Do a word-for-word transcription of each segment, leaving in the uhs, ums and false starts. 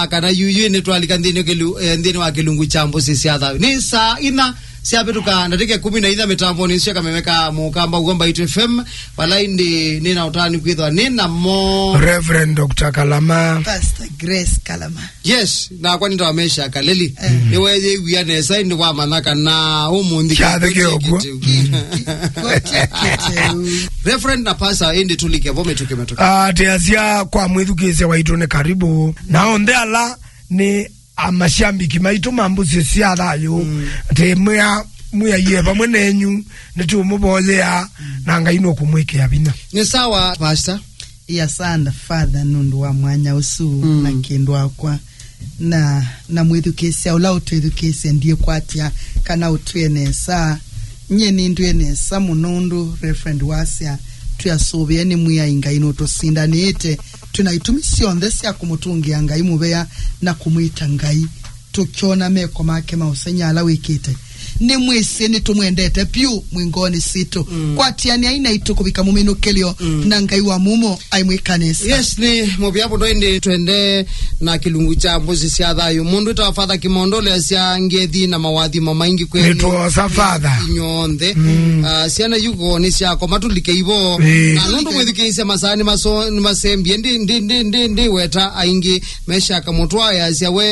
Kana yuyu nĩtwalika nthĩnĩ kĩlu-, eh, nthĩnĩ wa kĩlungu kya mbũsĩ sya thayũ. Nĩ saa inya syavĩtũka ndatĩka ĩkũmi na inya mĩtambonĩ ĩsu ya kameme ka mũkamba ũw'o Mbaitũ F M, vala ĩndĩ nĩ na ũtanu kwĩthwa nĩ namo. Reverend Doctor Kalama. Pastor Grace Kalama. Yes, nakwa nĩtawa Mesha Kaleli. Eh. Nĩweyĩw'ĩa nesa, ĩndĩ wamanya kana ũmũnthĩ kyathĩ kĩokw'o. Koti kĩteu. Reverend na Pastor, ĩndĩ tũlike vo mĩtũkĩ mĩtũkĩ. Ah, tĩasya kwa mwĩthukĩĩsya waitũ nĩ karibu. Na onthe ala nĩ a mashambiki maitũ ma mbũsĩ sya thayũ, mm, atĩ mwĩa, mwĩaie vamwe nenyu, nĩtũũmũvoyea, mm, na Ngai nũkũmwĩkĩa vinya. Nĩ sawa, Pastor. Asante, Father, nũndũ wa mwanya ũsu, mm, na kĩndũ akwa. Na, na mwĩthukĩĩsya ũla ũtwĩthukĩĩsye, ndiĩkwatya kana ũtwĩe nesa. Nyie nĩndwĩe nesa mũno ũndũ Reverend wasya, twĩasũvĩe nĩ Mwĩai Ngai nũtũsindanĩĩte. Twĩ na itumi syonthe sya kũmũtũngĩa Ngai mũvea na kũmwĩta Ngai. Tũkyona meko make ma ũsengy'a ala wĩkĩte. Nĩmwĩsĩ nĩtũmwendete vyũ mwĩ ngoonĩ sitũ. Mm. Kwatĩanĩai naitũ kũvika mũminũkĩlyo, mm, na Ngai wa mumo aimwĩka nesa. Yes, nĩ mũvea mũno, ĩndĩ twende na kĩlungu kya mbũsĩ sya thayũ. Mũndũ wĩtawa Father Kimondo ũleasya ngethi na mawathimo maingĩ kwĩ nĩtwosa Father inyonthe. Mm. Ah, syana yuko nĩ syakoma tũlike ivo. Ĩĩ. Na nũndũ mwĩthukĩĩsya masaa nĩ maso-, nĩ masembie, ndi, ndi, ndi, ndi, ndi weta aingĩ meshaka mũtwayasya we,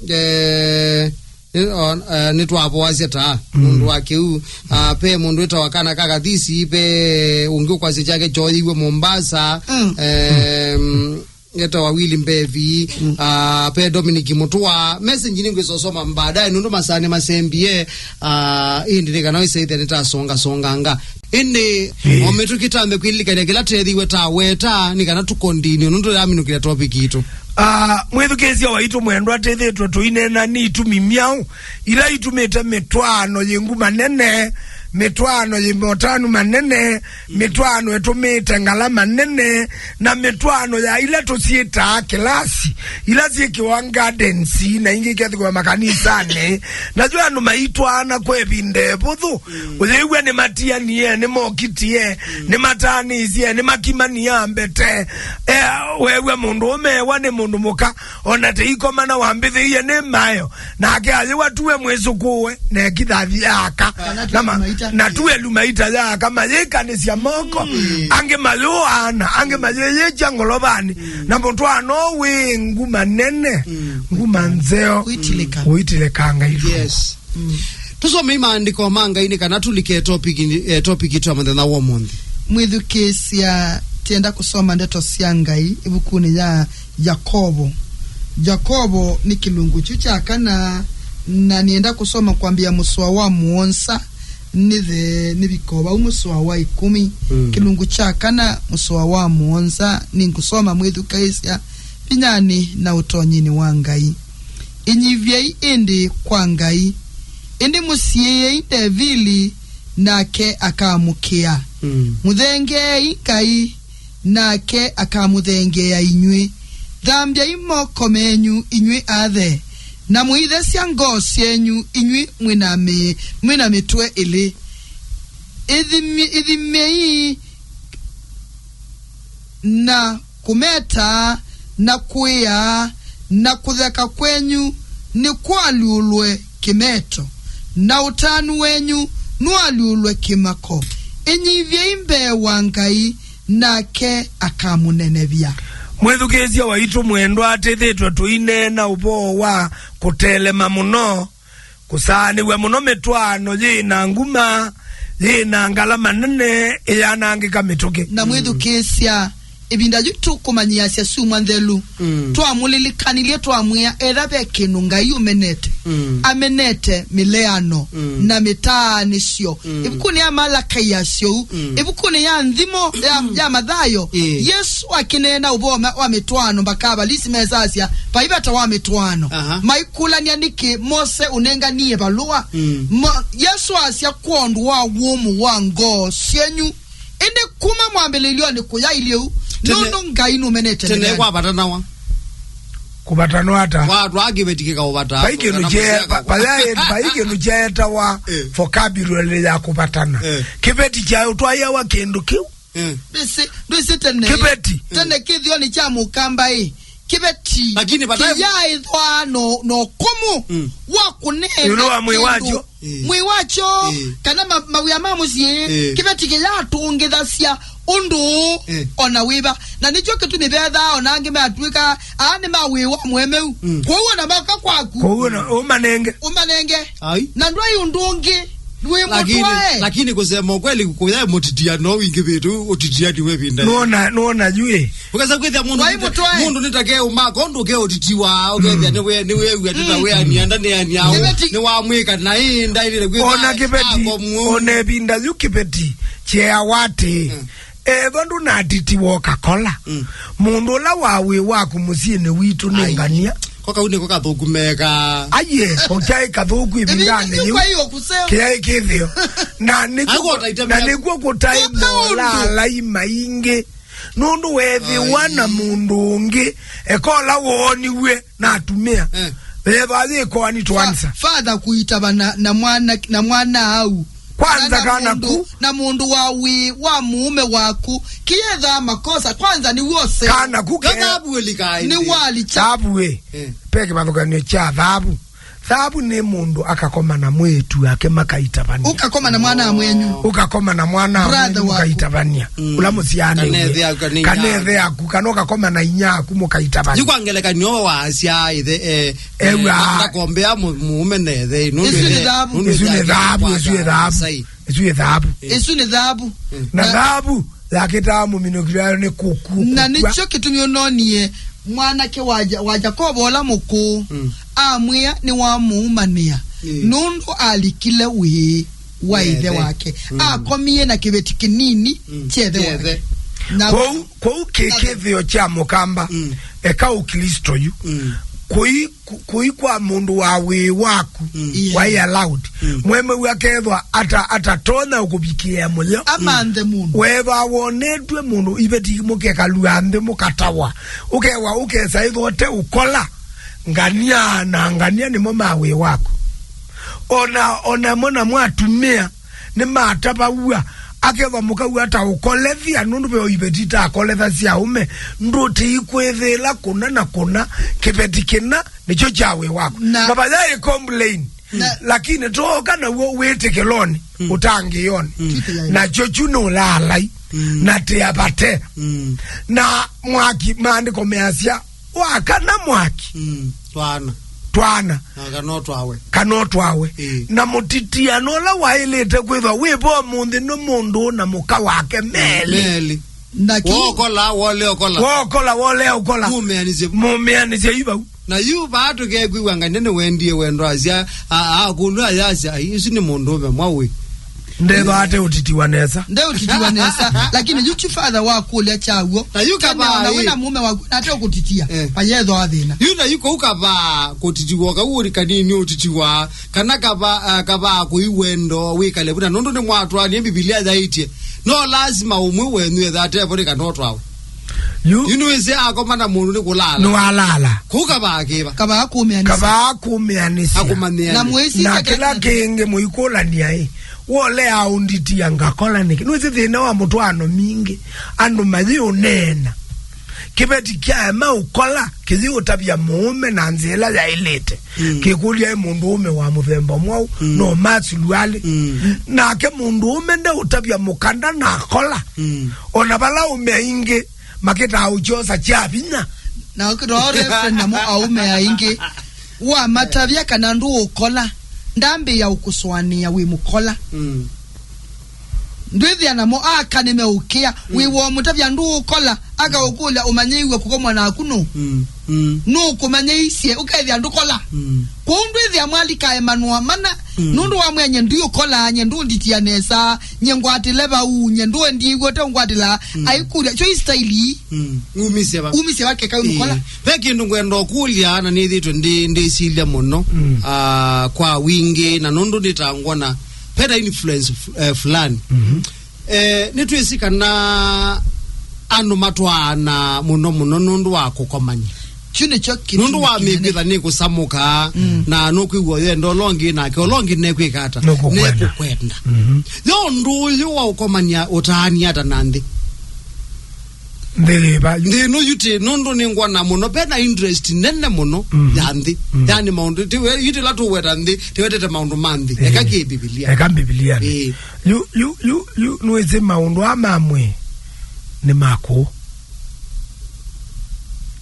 eh, nĩ, o, eh, nĩtwavoasya ta, mm, nũndũ wa kĩu. Ah, pe mũndũ wĩtawa kana ka kathisi, pe ũngĩ ũkwasya kyake kyoyĩiwe Mombasa. Mm. Em, etawa Willy Mbevi, mm, ah, pe Dominic Mutua. Message nĩngwĩsosoma baadaye, nũndũ masaa nĩ masembie, ah, ĩndĩ nĩ kana wĩsaithya nĩtasongasonganga. Ĩndĩ, ĩĩ, o mĩtũkĩ tambe kwĩlilikania kĩla teethiwe taweta, nĩ kana tũkondinio, nũndũ yaminũkĩra topic itũ. Ah, mwĩthukĩĩsya waitũ mwendwa, tĩthĩtwe tũineena nĩ itumi myaũ ila itumĩte mĩtwaano yĩ ngu manene, mĩtwaano yĩ motanu manene, mĩtwaano ĩtũmĩĩte ngalama nene, na mĩtwaano ya ila tũsyĩtaa kĩlasi, ila syĩkĩwa gardens, na ingĩ ikethĩwa makanisanĩ. Nayo andũ maitwaana kwa ĩvinda ĩvũthũ, mm, ũyĩw'a nĩmatianie, nĩmokitie, mm, nĩmataanĩisye, nĩmakimania mbete. Eh, weew'a mũndũ ũmewa nĩ mũndũ mũka, ona tĩikomana wambĩthĩie nĩ mayo, nake ayĩwa tuwe mwĩsũkũwe, na ekithathi ya aka, kana na ma-, tuwe lumaita, na tuwe lumaita ya aka, mayĩkanĩsya moko, mm, angĩ mayũaana, angĩ mayĩyĩkya ngolovanĩ, mm, na mũtwaano wĩ nguma nene, mm, nguma nzeo, ũitilĩka, ũitilĩkanga ilu. Yes. Mm. Tũsomei maandĩko ma Ngai nĩ kana tũlike topic, eh, topic itũ ya mũthenya wa ũmũnthĩ. Mwĩthukĩĩsya, tienda kũsoma ndeto sya Ngai ĩvukunĩ ya Yakovo. Yakovo nĩ kĩlungu kyu kya kana, na nĩenda kũsoma kwambĩa mũsoa wa mũonza nĩthe nĩvika vau mũsoa wa ĩkũmi. Mm. Kĩlungu kya kana, mũsoa wa mũonza, nĩngũsoma mwĩthukĩĩsya vinyanĩ na ũtonyinĩ wa Ngai. Inyivyei ĩndĩ kwa Ngai, ĩndĩ mũsiĩĩei Ndevili, nake akamũkĩa. Mm. Mũthengeei Ngai, nake akamũthengeea inyw'ĩ. Thambyai moko menyu inyw'ĩ athe, na mũithesya ngoo syenyu inyw'ĩ mwĩ na mĩ-, mwĩ na mĩtwe ĩlĩ. Ĩthimi-, ĩthimei na kũmeta na kwĩa, na kũtheka kwenyu nĩkũalyũlwe kĩmeto, na ũtanu wenyu nũalyũlwe kĩmako. Ĩnyivyei mbee wa Ngai, nake akamũnenevya. Mwĩthukĩĩsya waitũ mwendwa, tĩthĩtwe tũineena ũvoo wa kũtelema mũno, kũsaanĩw'a mũno mĩtwaano yĩ na nguma, yĩ na ngalama nene ĩyanangĩka mĩtũkĩ. Na mwĩthukĩĩsya, ĩvinda yu tũkũmanyĩasya syumwa nthelu, mm, twamũlilikanilye twamwĩa, etha ve kĩndũ Ngai ũmenete, mm, amenete mĩleano, mm, na mĩtaanĩsyo. Mm. Ĩvukunĩ ya Malakai yasya ũu, mm, ĩvukunĩ ya nthimo ya, mm, ya Mathayo, ĩĩ, Yesũ akĩneena ũvoo ma-, wa mĩtwaano, mbaka Avalisi mesasya, vai vata wa mĩtwaano. Aha. Maikũlany'a nĩkĩ Mose ũnenganie valũa? Mm. Mo-, Yesũ asya, kwondũ wa wũmũ wa ngoo syenyu. Ĩndĩ kuma mwambĩlĩlyonĩ kũyaĩlye ũu, tene, nũndũ Ngai nũmenete tene mĩleano. Kwavatanawa. Kũvatanwa ata? Kwa twaa kĩveti kĩkaũvata. Vai kĩndũ kana kye-, mũsya va-, vaya-, vai kĩndũ kyaetawa, eh, vocabulary ya kũvatana. Eh. Kĩveti kyayo twayawa kĩndũ kĩu. Eh. Ndwĩsĩ, ndwĩsĩ tene. Kĩveti. Tene kĩthĩonĩ kya mũkamba ĩ, kĩveti. Lakini baadaye kĩyaĩthwa no, no kũmũ, mm, wa kũneena ĩũlũ wa mwĩĩ kĩndũ. Wakyo. Eh. Mwĩĩ wakyo, eh, kana ma-, mawĩa ma mũsyĩ, eh, kĩveti kĩyatũngĩthasya ũndũ, eh, ona wĩva. Na nĩkyo kĩtumi vethaa ona angĩ matw'ĩka, aa nĩ ma wĩĩ wa mũemeu. Mm. Kwoou ona moka kwaku. Kwoou ona ũmanenge. Ũmanenge. Ai. Na ndwai ũndũ ũngĩ. Ndwĩ lakini, mũtwae. Lakini kusema ukweli, kuya mũtitia no wingĩvĩte ũtitiani we vinda. Nuona, nuona juu, eh. Ũkesa kwĩthĩa mũndũ. Wai nĩ ta-, mũtwae. Mũndũ nĩ ta ke ũmaka ũndũ ke ũtitiwa, ũkethĩa, mm, nĩ we, nĩ we wia, nĩ ta, mm, we ania, nda nĩ ania, kĩveti. Nĩ wa mwĩka na ĩ ndaĩlĩle kwĩka. Ona kĩveti, ako muo. Ona ĩvinda yu kĩveti, kyeawa atĩ, mm, ethwa ndũnatitiwa ũkakola. Mm. Mũndũ ũla wa wĩ waku mũsyĩnĩ witũ nĩ, ai, ngania. Ko kau nĩko kathũku meka. Aye, ko kyaĩ kathũku ĩvindanĩ yĩu. Kĩyaĩ kĩthĩo. Na nĩkw'o, na nĩkw'o kũtaĩ molalai maingĩ. Nũndũ weethĩwa na mũndũ ũngĩ, ekola wooniw'e na atumĩa. Eh. Ethwa yĩkoani twansa. Fa-, father kũitavana na mwana, na mwana au. Kwanza kana na mũndũ, kana ku. Na mũndũ wa wĩ wa mũũme waku. Kĩyethaa makosa, kwanza nĩ wose. Kana ku ke. Thabu ĩlikaĩ. Nĩ walicha. Thabu ĩ. Eh. Pe kĩvathũkany'o kya thabu. Thabu nĩ mũndũ akakoma na mwĩĩtu wake makaitavania. Ũkakoma na mwana wa mwenyu. Ũkakoma na mwana wa mwenyu mũkaitavania. Mm. Ũla mũsyaanĩw'e. Kana ĩthe yaku, kana inya yaku. Kana ĩthe yaku, kana ũkakoma na inya yaku mũkaitavania. Yu kwa ngelekany'o waasya ĩthe, eh, ew'a. Eh, ndakombea mũ-, mũũme na ĩthe. Nũndũ ĩsu nĩ ĩthe, thabu. Nũndũ ĩsu nĩ ĩthe thabu, ĩsu ĩ thabu. Ĩsu ĩ thabu. Ĩsu nĩ thabu. Mm. Na, na thabu yakĩtaa mũminũkĩlyo wayo nĩ kũkua, na kũkua. Nĩkyo kĩtumi ũnonie mwanake wa Ja-, wa Yakovo ũla mũkũũ, mm, amwĩa nĩwamũumanĩa, mm, nũndũ alikile wĩĩ wa ĩthe wake. Mm. Akomie na kĩveti kĩnini, mm, kya ĩthe wake. Na kwoou, kwoou kĩ-, na kĩthĩo kya mũkamba, mm, eka Ũklĩsto yu. Mm. Kũi Kũ-, kũi kwa mũndũ wa wĩĩ waku, mm, yes, waĩ allowed. Mm. Mwemeu akethwa ata-, atatonya ũkũvikĩĩa mũyo. Amanthe mũndũ. Weethwa wonetw'e mũndũ iveti mũkekalua nthĩ mũkatawa. Ũkewa ũkesa ĩthwa ũte ũkola. Ngania na ngania nĩmo ma wĩĩ waku. Ona, ona mo namo atumĩa nĩmatavaw'a, akethwa mũkaw'a ta ũkolethya, nũndũ ve o iveti itakolethasya aũme, ndũtiikwĩthĩĩla kũna na kũna, kĩveti kĩna nĩkyo kya wĩĩ waku. Na, na vayaĩ complain, na, lakini tooka naw'o wĩtĩkĩlonĩ, mm, ũtangĩĩonĩ. Mm. Nakyo kyu nĩ ũlaalai, mm, na tĩavate. Mm. Na mwaki, maandĩko measya, wakana mwaki. Mm, twana. Twana. Na kana ũtwawe. Kana ũtwawe. Ĩĩ. Na mũtitiano ũla waĩlĩte kwĩthwa wĩ vo ũmũnthĩ nĩ mũndũ na mũka wake melĩ. Melĩ. Naki. Wokola, wole okola. Wokola, wole okola. Mũmĩanĩsye. Mũmĩanĩsye yu vau. Na yu vaa tũkekwĩw'a Ngai nĩwendie wendo asya, a, a, kũlwa ayasya, "Ai, isu nĩ mũndũũme mwaũ ĩ." Ndethwa ate ũtitiwa nesa. Nde ũtitiwa nesa. Lakini yu ti father wa kũlya kyaw'o. Na yu kavaa, na we na mũũme waku, na ate ũkũtitia. Eh. Vayethwa thĩna. Yu na yu kau kavaa kũtitiwa, kau ũri kanini ũtitiwa, kana kavaa, ah, kavaa kũi wendo wĩkale vuna. Nũndũ nĩ mwatwaanie Mbivilia yaĩtye. No lasima ũmwe wenyu etha ate vo nĩ kana ũtwawe. Yu. Yu nĩwĩsĩ akoma na mũndũ nĩ kũlala. Nĩwalala. Kũu kavaa kĩva. Kavaa kũmĩanĩsya. Kavaa kũmĩanĩsya. Akũmanyĩanĩ. Na mwĩsĩ na kĩla kĩngĩ mũikũlania ĩ. Wolea ũnditia ngakola nĩkĩ? Nĩwĩsĩ thĩna wa mũtwaano mingĩ. Andũ mayĩũneena. Kĩveti kyaema ũkola, kĩyĩũtavya mũũme na nzĩa ĩla yaĩlĩte. Mm. Kĩkũlya ĩ mũndũũme wa mũthemba mwaũ, mm, no ma sulualĩ. Mm. Nake mũndũũme ndeũtavya mũkanda na akola. Mm. O na vala aũme aingĩ makĩtaa ũkyosa kya vinya. Na ũkĩtwaa reference namo aũme aingĩ, wamatavya kana ndũũkola, ndambĩĩa ũkũsũanĩa wĩ mũkola. Mm. Ndwĩthĩa namo aka nĩmeũkĩa, mm, wĩ womũtavya ndũũkola, akaũkũlya ũmanyĩiw'e kũkomwa naku nũ? Mm, mm. Nũũkũmanyĩisye ũkethĩa ndũkola? Mm. Kwoou ndwĩthĩa mwalikae manũa mana, mm, nũndũ wamwĩa nye ndiũkola, nye ndũnditia nesa, nye ngwatĩle vau, nye ndũendiĩw'e ũteũngwatĩla, mm, aikũlya, kyo istaili. Mm. Umisye va? Umisye va keka wĩ mũkola? Ĩĩ. Ve kĩndũ ngwenda ũkũlya, na nĩthĩtwe ndĩ, ndĩsilya mũno, mm, ah, kwa wingĩ, na nũndũ nĩtangwona vena influence f-, eh, fulani. Mhm. Eh, nĩtwĩsĩ kana andũ matwaana mũno mũno nũndũ wa kũkomany'a. Kyu nĩkyo kĩtumi kĩnene. Nũndũ wa mĩkwĩtha nĩkũsamũka, mm, na nũkwĩw'a ũyenda ũla ũngĩ, nake ũla ũngĩ nekwĩka ata? Nũkũkwenda. Nekũkwenda. Mhm. Yo ũndũ ũyũ wa ũkomany'a ũtaani ata na nthĩ? Nthĩ yĩva? Nthĩ ĩno yu ti, nũndũ nĩngwona mũno, ve na interest nene mũno, mhm, ya nthĩ. Mhm. Yani maũndũ, ti we, yu ti la tũweta nthĩ, tiwetete maũndũ ma nthĩ. Eh. Eka kĩ Bibilia. Eka Bibilia. Eh. Yu, yu, yu, yu, nũĩsĩ maũndũ aa ma mwĩĩ nĩ ma kũũ.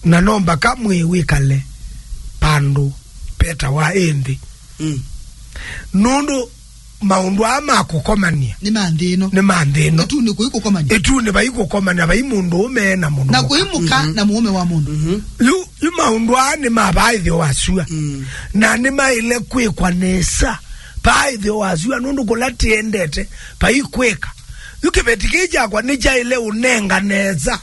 Na no mbaka mwĩĩ wĩkale vandũ vetawa ĩ nthĩ. Mm. Nũndũ maũndũ aa ma kũkomania nĩ ma nthĩ ĩno. Nĩ ma nthĩ ĩno. Ĩtunĩ kũi kũkomania. Ĩtunĩ vai kũkomania, vai mũndũ ũme na mũndũ. Na mũka. Kũi mũka, mhm, na mũũme wa mũndũ. Mhm. Yu, yu maũndũ aa nĩ ma vaa ĩtheo wa sua. Mm. Na nĩ maĩle kwĩkwa nesa vaa ĩtheo wa sua, nũndũ kũla tĩendete vai kwĩka. Yu kĩveti kĩĩ kyakwa nĩkyaĩle ũnenga nesa.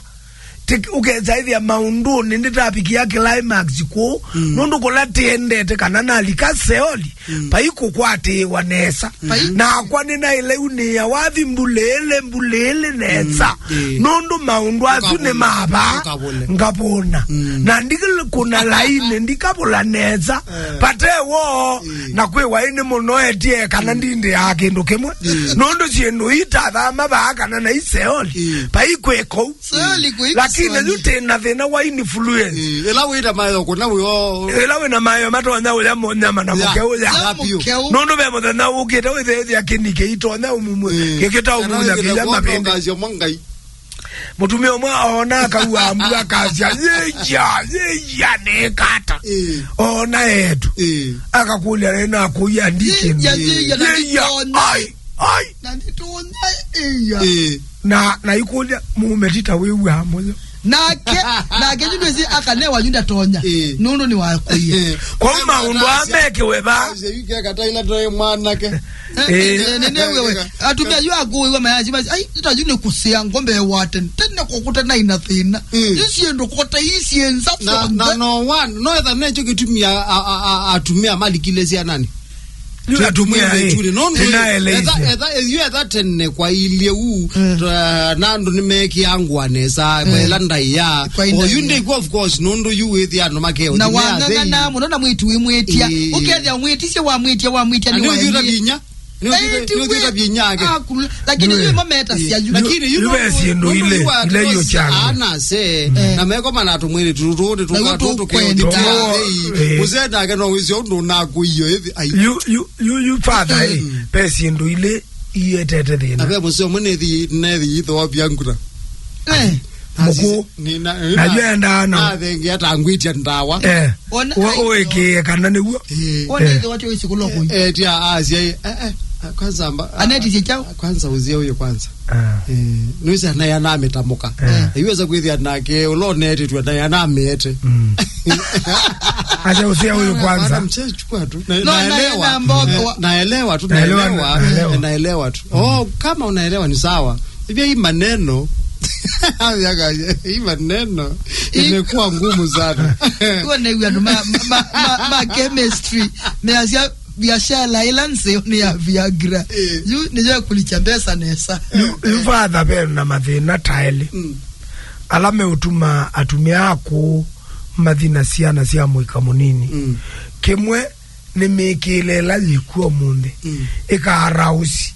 Ti-, ũkesa ĩthĩa maũndũnĩ ndĩtavikia climax kũu, mm, nũndũ kũla tĩendete kana nalika Seoli, mm, vai kũkwatĩĩwa nesa. Vai. Nakwa nĩnaĩle unĩĩa wathi mbulĩĩlĩ, mbulĩĩlĩ nesa. Mm, ĩĩ. Nũndũ maũndũ asu nĩ ma vaa, ngavũna. Mm. Na ndikũna lainĩ, ndikavũla nesa. Eh. Vate woo, ĩĩ, na kwĩwa ĩnĩ mũno etie kana, mm, ndindĩaa kĩndũ kĩmwe. Ĩĩ. Nũndũ syĩndũ ii tathama vaa kana na i Seoli, ĩĩ, vai kwĩka ũu. Lakini yu tĩ na thĩna wa influence. Eh, ĩla wĩ na mayo kũna wĩo. Ĩla wĩ na mayo matonya ũya mo-, nyama na, ya, mũkeũ ya. Ya biũ. Mũkeũ. Nũndũ ve mũthenya ũkĩte wĩthĩthĩa kĩni kĩitonya ũmumwe. Eh. Gĩkĩta ũmumwe na kĩya mavĩndĩ. Ngasya mwa Ngai. Mũtumĩa ũmwe aona akaua mbu akasya, "Yĩya, yĩya, nĩkata." Eh. Ona etu. Eh. Akakũlya, "Nĩ nakũia ndikĩndũ." Yĩya, yĩya, na yĩya, nditonya. Ai, ai. Na nditonya, ĩya. Eh. Na, na ikũlya, mume tita wĩw'aa mũyo. Nake, nake yu ndwĩsĩ akanewa yu ndatonya. Ĩĩ. Nũndũ nĩ wakũie. Ĩĩ. Kwa hiyo maũndũ aa mekiwe va? Yu keka ta ila toe mwanake. Ĩĩ. Ĩĩ, nĩ, nĩ, wewe. Atumia yu akũiwa mayaji, maji, "Ai, nita yu nĩ kũsĩa ngombe wa tene. Tene kũkũte na ina thĩna." Ĩĩ. Yu syĩndũ kote ii syĩ nza. Na, na no one, no etha nekyo kĩtumia a, a, a, atumia malikile sya nani? Yu atumia, eh, nĩnaeleisye. Etha, etha, yu etha tene kwa ilie u, mm, ta, na andũ nĩmeekĩaa ngũa nesa, mm, kwa ĩla ndaĩa. Kwa ĩla ndaĩa. Oyu ndĩkw'o, of course, nũndũ yu wĩthĩa andũ makeo. Na wang'ang'ana mũno na mwĩtu wĩmwĩtia. Ĩĩ. Ũkethĩa mwĩtisye wamwĩtia, wamwĩtia. Na nĩ nĩũthiũta vinya. Nĩũthiũta vinya ake. Lakini yu ĩmo metasya yu. Lakini yu ve syĩndũ ile, ile yu changa. Anase, mm, na meko manatũ mwĩrĩ tũtũ, tũtũ, tũtũ, tũkeo. Ĩĩ. Mũzee nake no wĩsĩ ũndũ nakũio ĩvi. Ai. Yu, yu, Yu, yu father, eh, mm, ve syĩndũ ilĩ ietete thĩna. Na ve mũseo ũmwe nethi, nethi yitho wa Bianca. Eh. Mũkũ. Nĩ na, na yu endaa na. Nathengea ta ngwĩtya ndawa. Eh. Ona we ũĩkĩĩe kana nĩw'o. Eh. Ona ithe wati wĩsĩ kũlwa kũi. Eh, tia asia, eh, eh, kwanza amba, anetisye kyaũ? Kwanza uzie huyo kwanza. Ah. Eh, nĩwĩsĩ anaĩ anamĩtamũka. Eh. Iweza kwĩthĩa nake ũla ũneetĩtwe naĩ anamĩete. Mm. Acha usia huyu kwanza. Hapana, mchezo chukua tu. Na, no, naelewa. Na, na, eh, naelewa tu, naelewa, naelewa. Naelewa. Eh, naelewa tu. Mm. Oh, kama unaelewa ni sawa. Hivyo hii maneno, hii maneno imekuwa ngumu sana. Huwa na huwa ma, ma, ma, ma chemistry. Measya biashara ĩla nzeo nĩ ya Viagra. Eh. Yu nĩyo ĩkũlikya mbesa nesa. Yu, yu father ve na mathĩna ta elĩ. Mm. Ala meũtuma atumĩa akũũ mathi na syana sya mũika mũnini. Mm. Kĩmwe nĩ mĩkĩĩle ĩla yĩkw'o ũmũnthĩ. Mm. Ĩkaarausi.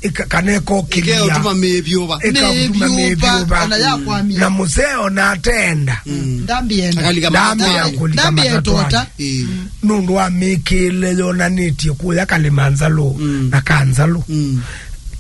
Ĩka-, kana ĩkokĩlya. Ĩkeũtuma mĩvyũva. Ĩkaũtuma mĩvyũva, mĩvyũva. Ona yakwamia. Na mũseo na atenda. Mm. Ndambĩenda. Akalika ndambĩa matatwanĩ. Kũlika ndambĩa matatwanĩ. Tota. Ĩĩ. Nũndũ wa mĩkĩĩle yonanĩtye kũya Kalimanzalo, mm, na Kanzalo. Mm.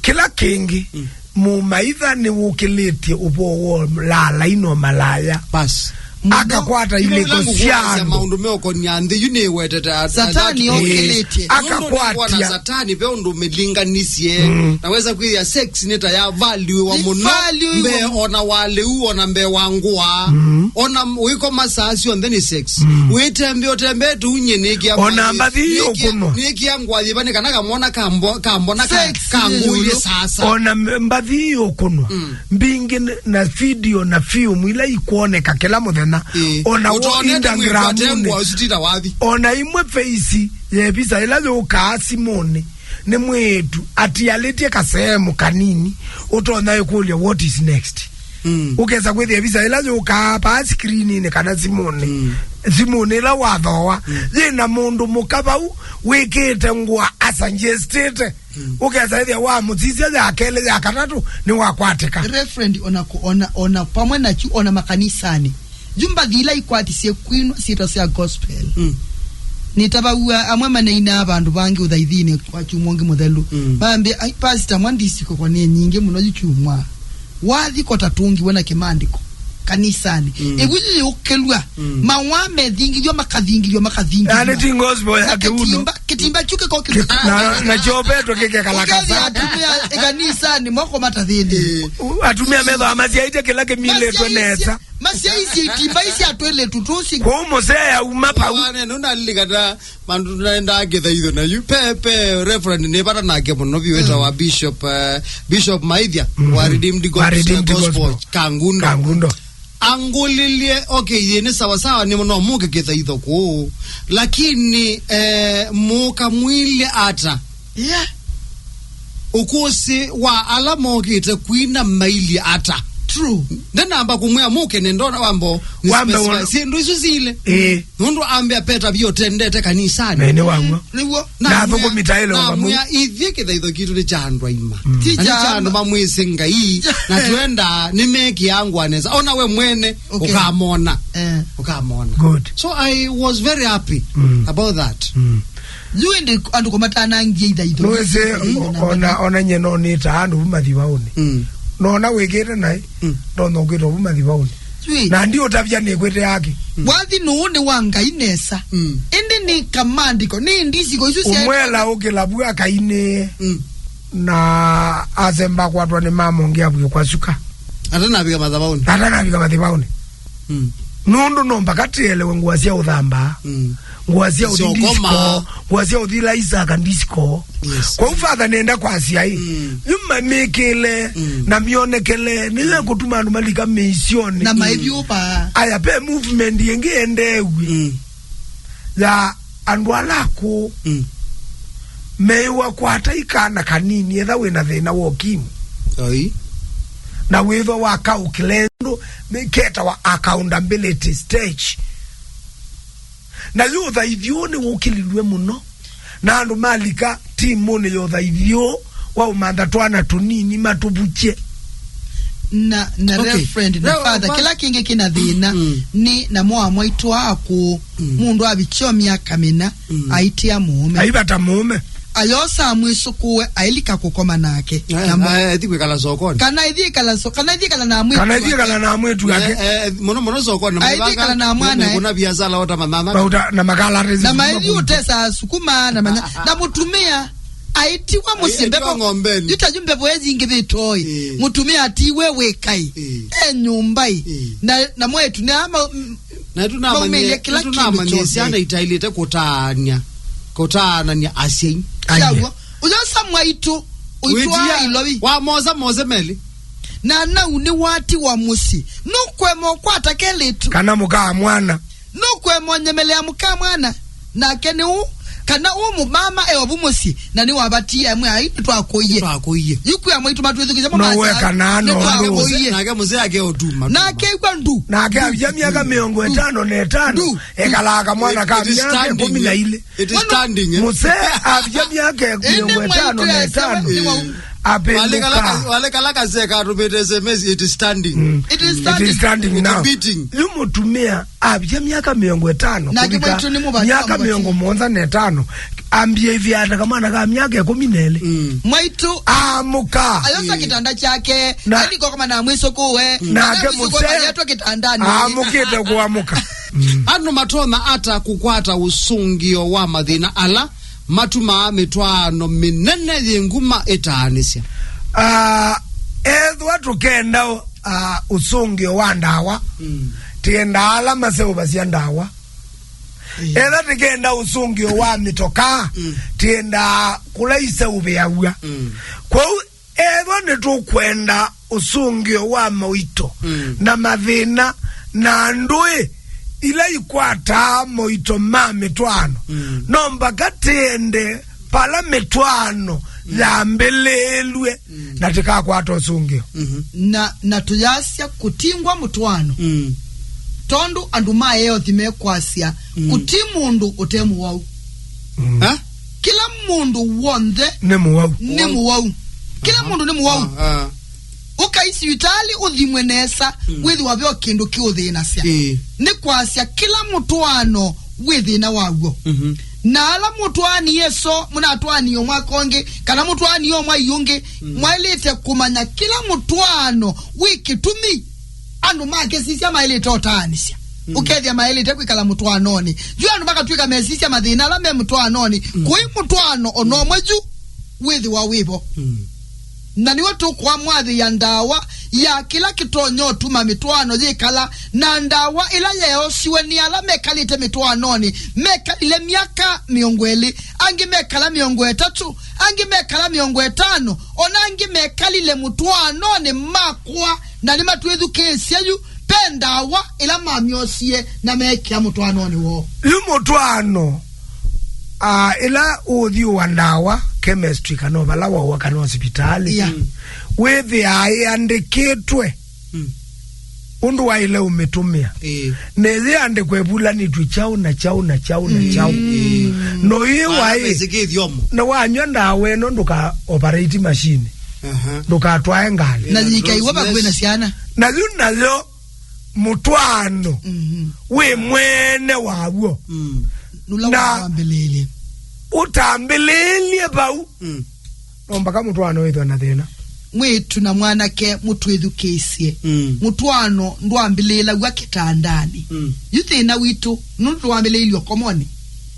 Kĩla kĩngĩ, mm, mũmaitha nĩwũkĩlĩtye ũvoo wa laalai no malaya. Bas. Akakwata ilĩko sya andũ. Maũndũ meũkonia nthĩ yu nĩwetete at-, Satani at-, okĩlĩtye. Ĩĩ. Akakwatya. Nũndũ nĩwona Satani ve ũndũ mĩlinganisye. Mm. Naweza kwĩthĩa sex nĩ ta ya value wa mũno. Value mbee wa ona wa lĩu, ona mbee wa ngũa. Mm. Ona wĩkoma saa syonthe nĩ sex. Mm. Wĩtembea ũtembee tũunye nĩkĩa ona mbathi. Mbathi nĩkĩa, ũkũnwa. Nĩkĩa ngũa yĩva nĩ kana kamwona kambo-, kambona ka-, sex kangũie nĩ sasa. Ona m-, mbathi ũkũnwa. Mm. Mbingĩ n-, na video na film ila ikwoneka kĩla mũthenya. Ĩĩ. Ona wo Instagram-nĩ. Ũtonete mwĩkwate ngũa ũsu tita wathi. Ona imwe face ya visa ĩla yũkaa simũnĩ. Nĩ mwĩĩtu atialĩtye kaseemu kanini, ũtonya ĩkũlya, "What is next?" Mm. Ũkesa kwĩthĩa visa ĩla yũkaa paa screen-inĩ kana simũnĩ. Mm. Simũnĩ ĩla wathooa, mm, yĩ na mũndũ mũka vau wĩkĩĩte ngũa asuggestĩte. Mm. Ũkesa ĩthĩa wamũsisya ya kelĩ, ya katatũ, nĩwakwatĩka. Reverend, ona kũ-, ona, ona pamwe nakyu, ona makanisanĩ. Yu mbathi ila ikwatisye kwinwa syĩtwa sya gospel. Mm. Nĩtavaw'a amwe maneina vandũ vangĩ ũthaithinĩ wa kyumwa ũngĩ mũthelu. Mm. Mambĩa, "Ai, pastor, mwa ndisiko kwa nĩ nyingĩ mũno yu kyumwa." Wathi kota tũngiwe na kĩmaandĩko kanisanĩ. Mm. Ĩvu yĩũkĩlw'a, mm, mawa methingithw'a, makathingithw'a, makathingithw'a. Yaani ti gospel ya na kĩuno. Kĩtimba, kĩtimba kyu kĩko kĩ-, na, na kyopetwe kĩkekalakasa. Ũkethĩa atumĩa ĩkanisanĩ moko matathĩnĩ. Eh. U-, atumĩa methwa masyaĩtye kĩla kĩmilĩtwe nesa. Masyaisye itimba isi atwĩlĩtu tũsi. Kwoou mũsee auma pau. Wane, nũndalilikana Mandu naenda kĩthaitho na yu pe, pe Reverend nĩ vata nake mũno vyũ, mm, wĩtawa Bishop, eh, Bishop Maithya, mhm, wa Redeemed Gospel, wa Redeemed Gospel, Gospel. Kangundo. Kangundo. Angũlilye, okay, yĩ nĩ sawa sawa, nĩ no mũke kĩthaitho kũũ. Lakini, eh, mũkamwilye ata? Yeah. Ũkũsĩ wa ala mokĩte kwina mailye ata? True. Ndenamba kũmwĩa mũke nĩ ndona wambo nĩ wambe specify wa- syĩndũ isu sile. Ĩĩ. Nũndũ ambe apeta vyo tendete kanisanĩ. Na nĩ wamwa. Nĩw'o. Na athũkũmi taĩle namwĩa, ũkamũ- namwĩa ithyĩ kĩthaitho kitũ nĩ kya andũ aima. Mm. Ti kya andũ mamwĩsĩ Ngai, na twenda nĩmekĩaa ngũa nesa. Ona we mwene, okay, ũkamona. Eh. Ũkamona. Good. So I was very happy, mm, about that. Mm. Yu ĩndĩ andũ kũmatanangie ithaitho. Nĩwĩsĩ, ĩĩ, o-, na ona, ona nye no nĩtaa andũ vu mathivaũnĩ. Mm. Nona wĩkĩte naĩ, mm, ndonya ũkwĩtwa vu mathivaũnĩ. Yu ĩ. Na ndiũtavya nĩkwĩte yake. Mm. Wathi nũũ nĩ wa Ngai nesa. Mm. Ĩndĩ nĩ kamandĩko, nĩ ndisiko isu sya ũmwela ũkĩla vu akainĩe. Mm. Na asemba kwatwa nĩ mamongea vwĩ kwa suka. Atanavika mathivaũnĩ. Atanavika mathivaũnĩ. Mm. Nũndũ no mpaka tĩelewe ngũa sya ũthamba, mm, ngũa sya ũthi disco, ngũa sya ũthi laisaka disco. Yes. Kwoou father nenda kwasya ĩ, mm, yu mamĩkĩle, mm, na myonekele nĩyo ĩkũtuma andũ malika mĩisyonĩ. Na maithyũpa. Aya, ve movement ĩngĩ endeew'e, mm, ya andũ ala akũũ, mm, meĩwa kwata ikana kanini etha wĩna thĩna wa ũkimwi. Oi. Na wĩthwa wa kaũkĩle ndũ ketawa accountability stage. Na yu ũthaithi ũũ nĩwũkĩlilw'e mũno, na andũ malika timunĩ ya ũthaithi ũũ wa ũmantha twana tũnini matũvukye. Na, na okay. Reverend na no, father, but kĩla kĩngĩ kĩna thĩna, mm, nĩ namo amwaitũ akũũ, mm, mũndũ avikya o myaka mĩna, mm, aitia mũũme. Aivata mũũme. Ayosa mwĩsũkũe, ailika kũkoma nake. Eh, na mwa- eh, athi kwĩkala sokoni. Kana ithi ikala so-, kana ithi ikala na mwĩtu. Kana ithi ikala na mwĩtu wake. Eh, eh, mũno mũno sokoni. Aithi ikala na mwana, eh. Kuna biashara ota mamama. Mauta na makala rezi. Na maithi utesa sukuma na manya. Na mũtumĩa aitiwa mũsyĩ. Aitiwa mbevo ng'ombeni. Yuta yu mbevo ezi ingĩ vitoi. Eh. Mũtumĩa atiwe wĩkai. Eh. E nyũmbai. Eh. Na, na mwetu nĩ ama, m-, na tunamanyie, maumĩlye kĩla kĩndũ kyothe. Syana itailĩte kũtaania, kũtaanania asyai. Aye. Syaw'o. Ũyosa mwaitũ ũitwaa ilovi. Wamosa mose meli. Na nau nĩwatiwa mũsyĩ. Nũkwema ũkwata kelĩtu. Kana mũkaa mwana. Nũkwema ũnyemelea mũka mwana, nake nĩ ũ, kana ũ mũmama e ovu mũsyĩ, na nĩwavatie amwe ai, "Nĩtwakũie." Nĩtwakũie. Yu kwĩ amwe itũ matwĩthukĩsya no mũno we asya, kana no "Nĩtwakũie." Nake mũzee ake ũtuma. Nake ĩkw'a ndu. Nake avya myaka mĩongo ĩtano na ĩtano, ndu, ekalaa kamwana ka myaka ĩkũmi na ilĩ. It is standing, eh? Mũsee avya myaka mĩongo ĩtano na ĩtano, apĩndũka. Wale kala ka-, wale kala kasee katũmĩte S M S, it is standing. Mm. It is standing. It is standing now. It is beating. Yu mũtumĩa avya myaka mĩongo ĩtano, nake kũvika mwaitũ nĩ mũvaka myaka mĩongo mũonza na ĩtano, ambie ivya ata kamwana ka myaka ĩkũmi na ĩlĩ. Mm. Mwaitũ amũka. Ayosa kĩtanda kyake, na alikokoma na mwĩsũkũwe. Nake mũsee ayetwa kĩtandanĩ. Amũkĩte kũamũka. Mm. Andũ matonya ata kũkwata ũsũngĩo wa mathĩna ala matumaa mĩtwaano mĩnene yĩ nguma ĩtaanĩsya? Ah, ethwa tũkenda, ah, ũsũngĩo wa ndawa, mm, tiendaa ala maseũvasya ndawa. Mm. Etha tũkenda ũsũngĩo wa mĩtokaa, mm, tiendaa kũla iseũvĩaw'a. Mm. Kwoou ethwa nĩtũkwenda ũsũngĩo wa moito, mm, na mathĩna na ndũĩ ila ikwataa moito ma mĩtwaano, mm, no mpaka tĩende vala mĩtwaano, mm, yambĩlĩĩlw'e, mm, na tĩkakwata ũsũngĩo. Mm-hmm. Na, na tũyasya kũtingwa mũtwaano. Mm. Tondũ andũ ma eothi mekwasya, mm, kũti mũndũ ũte mũwau. Mm. Ha? Kĩla mũndũ w'onthe nĩ mũwau. Nĩ mũwau. Kĩla, aha, mũndũ nĩ mũwau. Ah, ah. Ũkai sivitalĩ ũthimwe nesa, mm, wĩthĩwa ve o kĩndũ kĩũthĩnasya. Ĩĩ. Nĩ kwasya kĩla mũtwaano wĩ thĩna waw'o. Mhm. Na ala mũtwaanie so, mũnatwaanie o mwaka ũngĩ, kana mũtwaanie o mwai ũngĩ, mm, mwaĩlĩte kũmanya kĩla mũtwaano wĩ kĩtumi andũ makĩsisya maĩlĩte ũtaanisya. Mm. Ũkethĩa maĩlĩte kwĩkala mũtwaanonĩ. Yu andũ makatw'ĩka mesisya mathĩna ala me mũtwaanonĩ. Mm. Kũi mũtwaano o na ũmwe yu wĩthĩwa wĩvo. Mm. Na nĩwe tũkũamwathĩĩa ndawa ya kĩla kĩtonya ũtuma mĩtwaano yĩkala, na ndawa ĩla yeosiwe nĩ ala mekalĩte mĩtwaanonĩ, mekalile myaka mĩongo ĩlĩ, angĩ mekala mĩongo ĩtatũ, angĩ mekala mĩongo ĩtano, o na angĩ mekalile mũtwaanonĩ makwa, na nĩmatwĩthukĩĩsya yu, ve ndawa ĩla mamyosie na meekĩa mũtwaanonĩ woo. Yu mũtwaano, ah, ĩla ũũthyũũa ndawa, chemistry, kana o vala waũa, kana o sivitalĩ, yeah, mm, wĩthĩaa ĩandĩkĩtwe, mm, ũndũ waĩle ũmĩtũmĩa. Ĩĩ. Na ĩyĩandĩkwa ĩvulanĩtw'e kyaũ na kyaũ na kyaũ na kyaũ. Mm. Ĩĩ. No ĩĩ. Maana waĩ, mĩsĩkĩ ĩthyomo. Na wanywa ndawa ĩno ndũka operate machine. Aha. Ndũkatwae ngalĩ. Na yĩkaiwa vakuĩ na syana. Na yu nayo mũtwaano, mhm, wĩ mwene waw'o. Mm. Nũla na wambĩlĩĩlye. Ũtambĩlĩĩlye vau. Mm. No mpaka mũtwaano wĩthwe na thĩna. Mwĩĩtu na mwanake mũtwĩthukĩĩsye. Mm. Mũtwaano ndwambĩlĩĩlaw'a kĩtandanĩ. Mm. Yu thĩna witũ nũndũ wambĩlĩĩlye ũkomonĩ.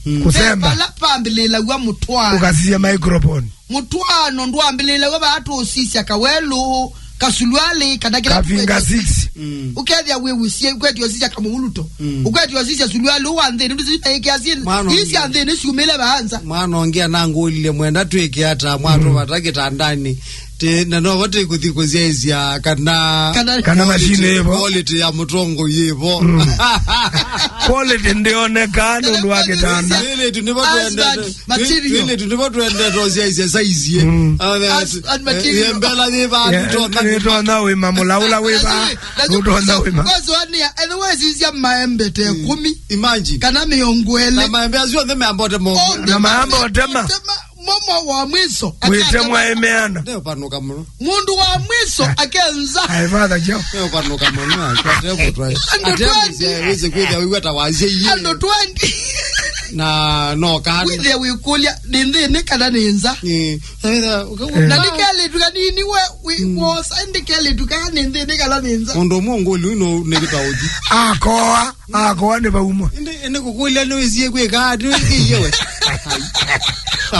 Mm. Kũsemba. Ve vala vambĩlĩĩlaw'a mũtwaano. Ũkasisya microphone. Mũtwaano ndwambĩlĩĩlaw'a vaa tũũsisya kawelũ, kasulwalĩ, kana kĩla kavinga tũkwĩtwa six. Mm. Ũkethĩa wĩw'ĩsie, ũkethĩa ũsisya kamũuluto. Mm. Ũkethĩa ũsisya sulwalĩ ũũ wa nthĩnĩ, ndũsisya ĩkĩa syĩ, mwana ii sya ũngĩ, nthĩnĩ syumĩle vaanza. Mwana ũngĩ anangũlile, "Mwenda twĩke ata mwatũvata kĩtandanĩ?" Ti, na novo tĩkũthi kũsyaĩsya kana, kana, kana machine ĩvo. Quality ya mũtongoi yĩvo. Mm. Quality ndĩoneka nũndũ wa kĩtanda. Twĩlĩtu nĩvo twendete. Material. Twĩlĩtu nĩvo twendete ũsyaĩsya saizi. Mm. As-, and material. Mbela yĩ vaa, yeah, nĩtona, nĩtona wĩma mũlaũla wĩ vaa. Nũtona wĩma. Kwanza wania, ethĩ wesisya maembe te, mm, kũmi. Imagine. Kana mĩongo ĩlĩ. Na maembe asu onthe meambote mo. Onthe. Na maambote ma. Momo wa mwiso. Wĩtemwa emeana. Nĩũpanũka mũno. Mũndũ wa mwiso akenza. Aĩ, Father Joe. Nĩũpanũka mũno, akwate mũtwe. Andũ twenty. Wĩse kwĩthĩa wĩw'a ta wasya iye. Andũ twenty. Na no kana. Wĩthĩa wĩkũlya, nĩ nthĩnĩ kana nĩ nza? Ĩĩ. Na nĩ kelĩtu kanini we, wĩ, mm, wosa, nĩ kelĩtu kana nĩ nthĩnĩ kana nĩ nza? Mũndũ ũmwe ngũlĩ ũyũ no nĩ kĩtaũthi. Akoa. Akoa nĩ vaumwa. Ĩndĩ, ĩndĩ kũkũlya nĩwĩsie kwĩka, nĩwĩkĩie we.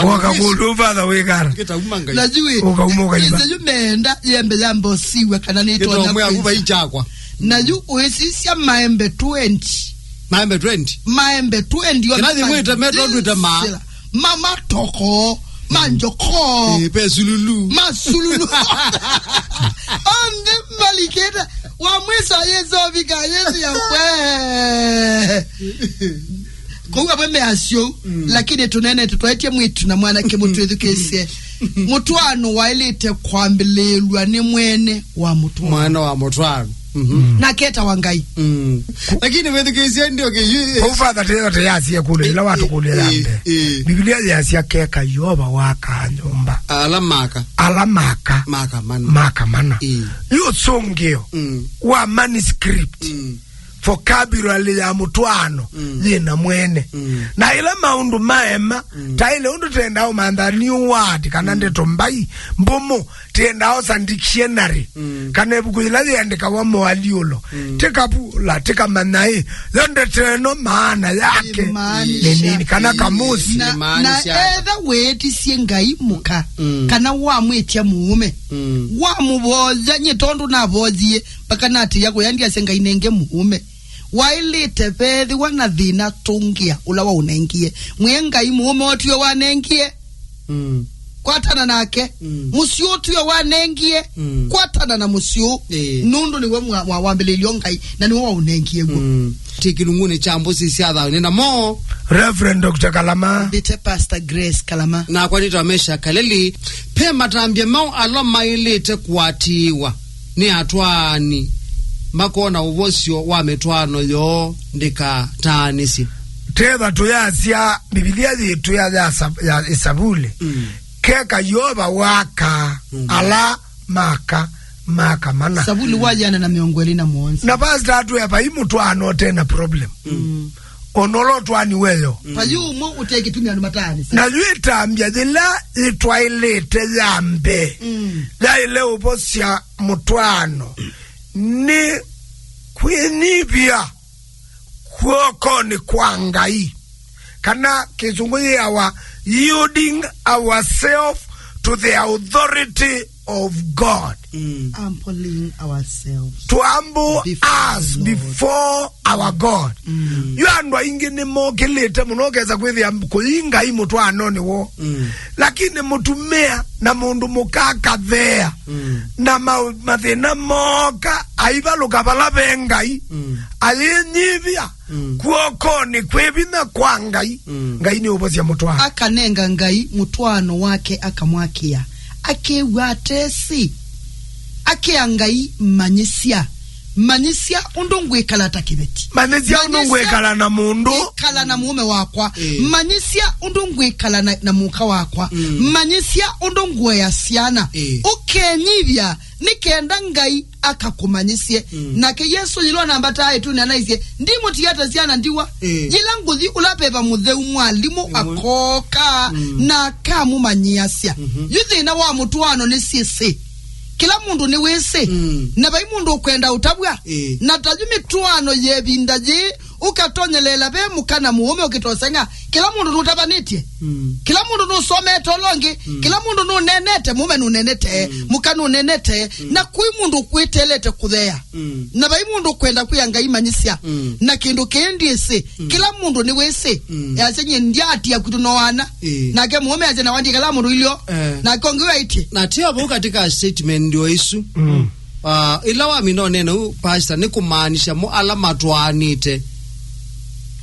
Woka kũndũ father wĩkara. Kĩtauma Ngai. Na yu ĩ, ũkauma ũkaimba. Ĩsĩ yu meenda yembe yamba ũsiw'a kana nĩtonya kĩtomwe aku kwĩsa. Vaichakwa. Na yu ũĩsisya maembe twenty. Maembe twenty? Maembe twenty. Kĩnathi mwĩte metondwĩte maa. Ma matoko, ma njoko. Eh, pe sululu. Ma sululu. Onthe malikĩte. Wa mwiso ayĩsovika, Yesu yakwe. Kũu amwe measyo, mm, lakini tũnene tũtwaĩtye mwĩĩtu na mwanake mũtwĩthukĩĩsye. Mũtwaano waĩlĩte kwambĩlĩĩlw'a nĩ mwene wa mũtwaano. Mwene wa mũtwaano. Mhm. Mm. Na ketawa Ngai. Mm. Lakini wĩthukĩĩsye ndio kĩyu. Kũu Father Teo teyasie kũlĩ ĩla watũkũlya ya mbee. Eh, eh. Biblia yasya keka Yeova wakaa nyũmba. Ala maka. Ala maka. Maka mana. Maka mana. Eh. Yu ũsũngĩo, mm, wa manuscript. Mm. Vocabulary ya mũtwaano, mm, yĩna mwene. Mm. Na ĩla maũndũ maema, mm, ta ĩle ũndũ tenda ũmantha new word kana, mm, ndeto mbai, mbũmũ, tenda osa dictionary, mm, kana ĩvuku yĩla yĩandĩkawa moalyũlo, mm, tĩkavula, tĩkamanya ĩ, yo ndeto ĩno maana yake nĩ nini, kana kamusi. Na, na etha wĩĩtisye Ngai mũka, mm, kana wamwĩtya mũũme, mm, wamũvoya, nye tondũ navoyie, mpaka natĩĩa kũya ndyasya Ngai nenge mũũme. Waĩlĩte veethĩwa na thĩna tũngĩa ũla waũnengie. Mwĩe Ngai mũũme ũtw'e wanengie. Mm. Kwatana nake. Mm. Mũsyĩ ũtw'e wanengie. Mm. Kwatana na mũsyĩ ũũ. Ĩĩ. Nũndũ nĩwe mwa-, wa-, wambĩlĩlyo Ngai, na nĩwe waũnengie w'o. Mm. Ti kĩlungunĩ kya mbũsi sya thayũ nĩ namo. Reverend Doctor Kalama. Mbĩte Pastor Grace Kalama. Nakwa nĩtwa Mesha Kaleli. Pe matambya maũ ala maĩlĩte kũatĩĩwa nĩ atwaani makona ũvosyo wa mĩtwaano yoo ndĩkataanĩsye. Tetha tũyasya, Mbivilia yĩtwĩa ya Sa-, ya Ĩsavuli, mm, keka Yeova waka, mm, ala maka, maka mana. Savuli wa ĩana na mĩongo ĩlĩ na mũonza. Na pastor atwĩa vai mũtwaano ũte na problem. Mm. Ona ũla ũtwaani weyo. Mm. Vai ũmwe ũte kĩtumi andũ mataanĩsye. Na yu ĩtambya yĩla yĩtwaĩlĩte ya mbee, mm, yaĩle ũvosya mũtwaano nĩ kwĩnyivya kw'okonĩ kwa Ngai, kana Kĩsũngũ yĩawa yielding ourselves to the authority of God. Mm. Humbling ourselves. To humble us before the Lord, before our God. Mm. Yu andũ aingĩ nĩmokĩlĩte mũno, ũkesa kwĩthĩa kũyĩ Ngai mũtwaanonĩ woo. Mm. Lakini mũtumĩa na mũndũ mũka akatheea, mm, na ma-, mathĩna mooka, aivalũka vala ve Ngai, mm, ayĩnyivya, mm, kw'okonĩ kwĩ vinya kwa Ngai, mm, Ngai nĩũvosya mũtwaano. Akanenga Ngai mũtwaano wake akamwakĩa. Akĩw'a atesĩ. Akĩa Ngai, manyĩsya. Manyĩsya ũndũ ngwĩkala ta kĩveti. Manyĩsya ũndũ, manyĩsya, ngwĩkala na mũndũ. Ĩkala na mũũme wakwa. Ĩĩ. Manyĩsya ũndũ ngwĩkala na, na mũka wakwa. Mm. Manyĩsya ũndũ ngũea syana. Ĩĩ. Ũkenyivya nĩ kenda Ngai akakũmanyĩsye. Mm. Nake Yesũ yĩla anambataa ĩtunĩ anaisye, "Ndimũtia ta syana ndiwa." Ĩĩ. Yĩla ngũthi ũla veva mũtheu mwalimũ, ĩmwe, akooka, mm, na akamũmanyĩasya. Mhm. Yu thĩna wa mũtwaano nĩ syĩsĩ. Kĩla mũndũ nĩwĩsĩ. Mm. Na vai mũndũ ũkwenda ũtavw'a. Ĩĩ. Na ta yu mĩtwaano ya ĩvinda yĩĩ, ũkatonyeleela ve mũka na mũũme ũkĩtoseng'a. Kĩla mũndũ nũtavanĩtye. Mm. Kĩla mũndũ nũsomete ũla ũngĩ. Mm. Kĩla mũndũ nũnenete, mũũme nũnenete, mm, mũka nũnenete. Mm. Na kwĩ mũndũ ũkwĩtelete kũtheea. Mm. Na vai mũndũ ũkwenda kwĩa Ngai manyĩsya. Mm. Na kĩndũ kĩĩ ndyĩsĩ. Mm. Kĩla mũndũ nĩwĩsĩ. Mm. Easya nyie ndyaatia kwitũ no ana. Ĩĩ. Nake mũũme asya na wandie kala mũndũ ilio. Eh. Nake ũngĩ waĩtye. Na tio vau katika statement ndio isu. Mm. Ah, ĩla wamina ũneena ũu, pastor, nĩ kũmaanisya mo ala matwaanĩte